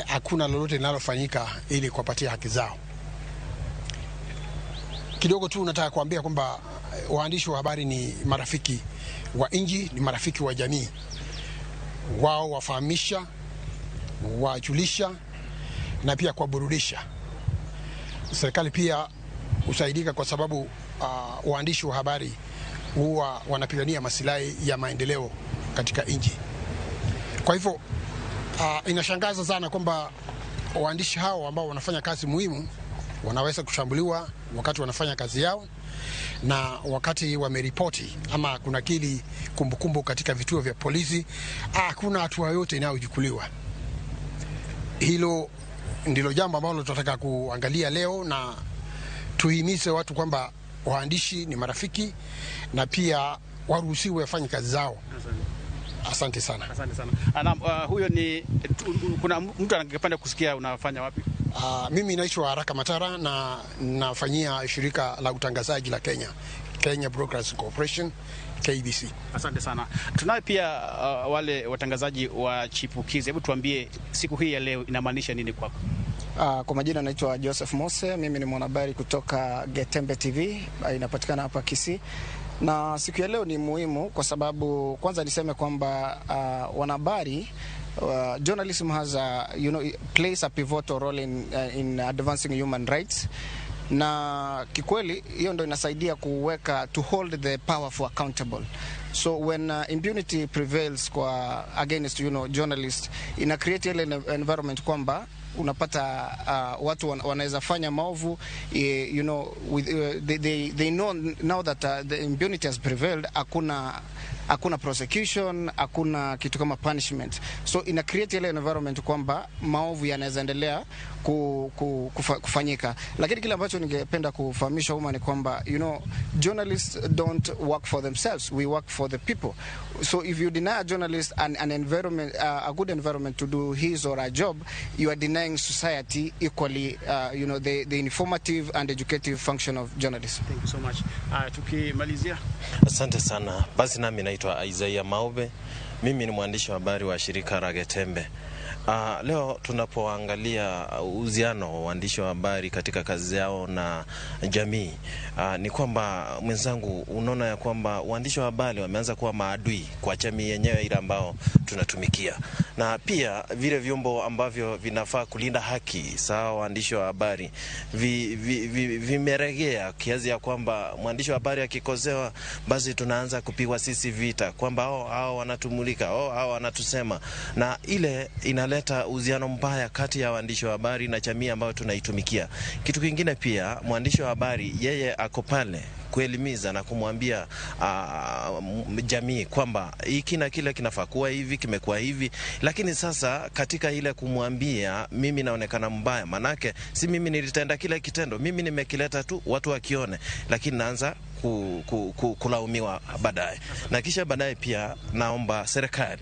hakuna lolote linalofanyika ili kuwapatia haki zao. Kidogo tu nataka kuambia kwamba waandishi wa habari ni marafiki wa nchi, ni marafiki wa jamii. Wao wafahamisha, wajulisha na pia kuwaburudisha. Serikali pia husaidika kwa sababu waandishi wa habari huwa wanapigania masilahi ya maendeleo katika nchi. Kwa hivyo inashangaza sana kwamba waandishi hao ambao wanafanya kazi muhimu wanaweza kushambuliwa wakati wanafanya kazi yao, na wakati wameripoti ama kunakili kumbukumbu katika vituo vya polisi, hakuna hatua yoyote inayochukuliwa. Hilo ndilo jambo ambalo tunataka kuangalia leo, na tuhimize watu kwamba waandishi ni marafiki na pia waruhusiwe wafanye kazi zao. Asante sana. Asante sana. Huyo ni kuna mtu angependa kusikia unafanya wapi? Mimi naitwa Haraka Matara na nafanyia shirika la utangazaji la Kenya, Kenya Broadcasting Corporation, KBC. Asante sana. Tunaye pia wale watangazaji wa chipukizi. Hebu tuambie siku hii ya leo inamaanisha nini kwako? Kwa majina naitwa Joseph Mose, mimi ni mwanahabari kutoka Getembe TV, inapatikana hapa Kisii. Na siku ya leo ni muhimu kwa sababu kwanza niseme kwamba wanahabari, journalism has a, you know, plays a pivotal role in advancing human rights. Na kikweli hiyo ndo inasaidia kuweka, to hold the powerful accountable. So when impunity prevails kwa against, you know, journalists, ina create ile environment kwamba unapata watu wanaweza fanya maovu, you know, with, they know now that the impunity has prevailed, hakuna prosecution, hakuna kitu kama punishment. So ina create ile environment kwamba maovu yanaweza endelea kufanyika. Lakini kile ambacho ningependa kufahamisha umma ni kwamba, you know, journalists don't work for themselves, we work for the people. So if you deny a journalist an environment, a good environment to do his or her job, you are denying society equally, you know, the informative and educative function of journalism. Thank you so much. Tukimalizia. Asante sana. Basi nami naitwa Isaiah Maube. Mimi ni mwandishi wa habari wa shirika la Getembe. Leo tunapoangalia uhusiano wa waandishi wa habari katika kazi yao na jamii, ni kwamba mwenzangu, unaona ya kwamba waandishi wa habari wameanza kuwa maadui kwa jamii yenyewe ile ambao tunatumikia, na pia vile vyombo ambavyo vinafaa kulinda haki sawa waandishi wa habari vimeregea kiasi ya kwamba mwandishi wa habari akikosewa, basi tunaanza kupigwa sisi vita kwamba hao wanatumulika, hao wanatusema, na ile inaleta uhusiano mbaya kati ya waandishi wa habari na jamii ambayo tunaitumikia. Kitu kingine pia, mwandishi wa habari yeye ako pale kuelimiza na kumwambia jamii kwamba hiki na kile kinafaa kuwa hivi, kimekuwa hivi, lakini sasa katika ile kumwambia, mimi naonekana mbaya, manake si mimi nilitenda kile kitendo, mimi nimekileta tu watu wakione, lakini naanza kulaumiwa baadaye. Na kisha baadaye pia naomba serikali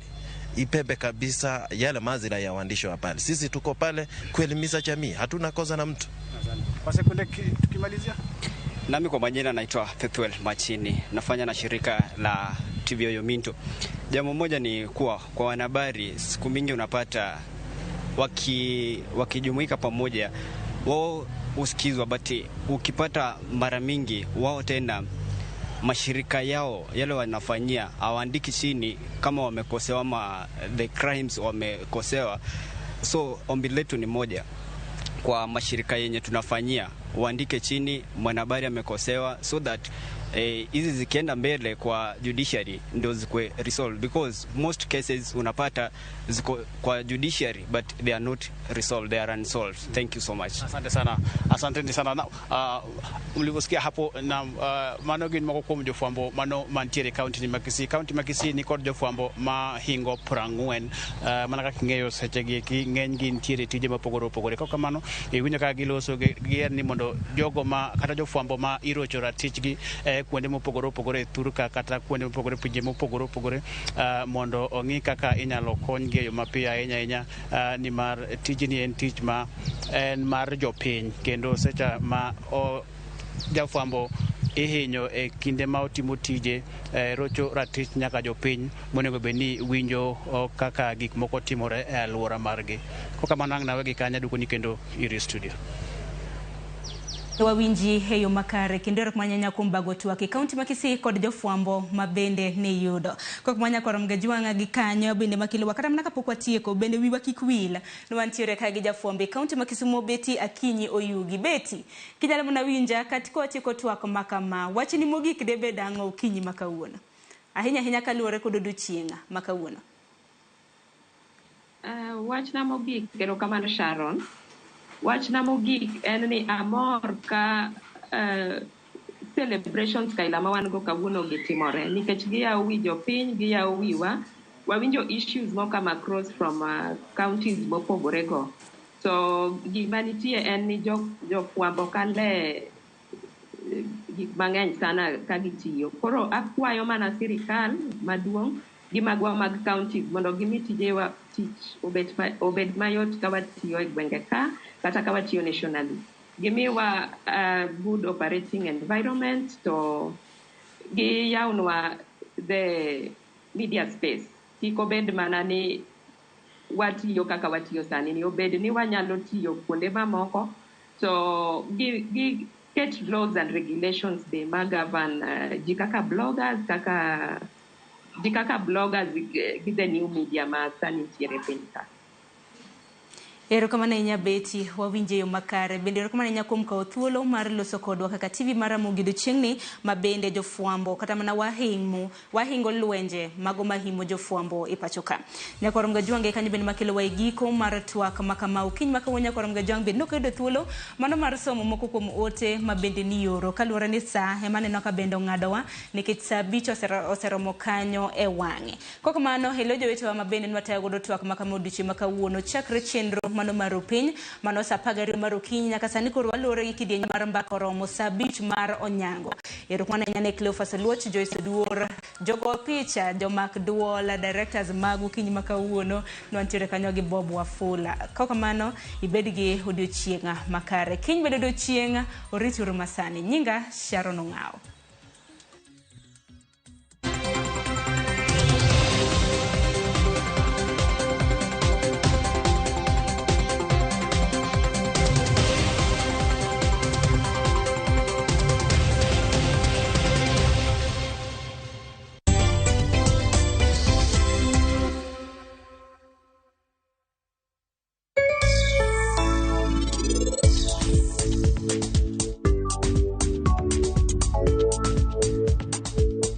ipebe kabisa yale madhila ya waandishi wa habari. Sisi tuko pale kuelimisha jamii, hatuna kosa na mtu. Kwa sekunde tukimalizia. Nami kwa majina naitwa Pethuel Machini, nafanya na shirika la TV Yominto. Jambo moja ni kuwa kwa wanahabari siku mingi unapata wakijumuika pamoja wao husikizwa, but ukipata mara mingi wao tena mashirika yao yale wanafanyia hawaandiki chini kama wamekosewa ama the crimes wamekosewa. So ombi letu ni moja kwa mashirika yenye tunafanyia, waandike chini mwanahabari amekosewa, so that hizi zikienda mbele kwa judiciary ndio zikuwe resolved, because most cases unapata ziko kwa judiciary but they are not resolved, they are unsolved. Thank you so much. Asante sana, asanteni sana. Na, mlivyosikia hapo na mano gin moko kuom jofwambo mano mantiere e kaunti ni ma Kisii. Kaunti ma Kisii ni kod jofwambo mahingo 40. Mana kaka ing'eyo sechegi eki ng'eny gi nitiere tije mopogore opogore. Kok kamano iwinjo kaka giloso giher ni mondo jogo ma kata jofwambo ma irocho ratichgi kuonde mopogore opogore e thurka kata kuonde mopogore pinje mopogore opogore mondo ong'i kaka inyalo konygi e yo mapiyo ahinya ahinya nimar tijni en tich ma en mar jopiny kendo seche ma jafwambo ihinyo e kinde ma otimo tije rocho ratich nyaka jopiny monego bed ni winjo kaka gik moko timore e alwora margi. Kokamano ang' nawegi kanyo aduokoni kendo iri studio. Wawinji e yo makare kendo erokamano ahinya kuom bago twak e kaunti ma Kisii kod jofwambo ma bende niyudo. Kok manya korom ga jwang'a gi kanyo bende makelowa kata mana kapok watieko bende wiwa kik wil ni wantiere ka gi jafwambo e kaunti ma Kisumu Betty Akinyi Oyugi. Betty, kinyalo mana winja katika watieko twak ma kama, wachni mogik debed ang'o okinyi ma kawuono? Ahinya ahinya kaluwore kod odiochieng' ma kawuono. Wachna mogik, erokamano Sharon. Wachna mogik en ni amor ka celebrations kaila ma wan go kawuono gi timore nikech giyawo wi jopiny, giyawo wiwa, wawinjo issues mo come across from counties mopogore go. So gima nitie en ni jofwambo kale gik mang'eny sana ka gitiyo. Koro akwayo mana sirikal maduong' gi magwa mag counties mondo gimi tijewa tich obed mayot ka watiyo e gwenge ka kata ka watiyo nationally. Gimiwa good operating environment to giyawnwa the media space. Kik obed mana ni watiyo kaka watiyo sani ni, obed ni wanyalo tiyo kuonde mamoko to gi ket laws and regulations be ma govern ji kaka bloggers kaka ji kaka bloggers gi the new media ma sani nitiere piny ka. Erokamano ahinya Betty, wawinjo e yo makare. Bende erokamano ahinya kuom kawo thuolo mar loso kodwa kaka TV mar Ramogi odiochieng'ni ma bende jofwambo kata mana wahingo lwenje mago mahimo jofwambo e pacho ka. Nyakwar Mgajwang' kanyo bende makelowa e giko mar twak ma kama okinyi ma kawuono. Nyakwar Mgajwang' bende nok oyudo thuolo mano mar somo moko kuom ote ma bende niyoro kaluwore ni sa ema aneno ka bende ong'adowa nikech sa 5 oseromo kanyo e wang'e. Kok kamano, hello jowetewa ma bende nwatayo godo twak ma kama odiochieng' ma kawuono chakre chenro mano mar piny mano sa 12 mar okinyi nyaka sani koro waluwore gi kidieny mar mbaka oromo sa 5 mar onyango. Erokamano ahinya ne Cleophas Oluoch, Joyce Oduor, jogo picha, jomak duol, directors mag okinyi ma kawuono nwantiere kanyo gi Bob Wafula. Kok kamano, ibed gi odiochieng' makare. Kiny bende odiochieng' orituru masani. Nyinga Sharon Ong'awo.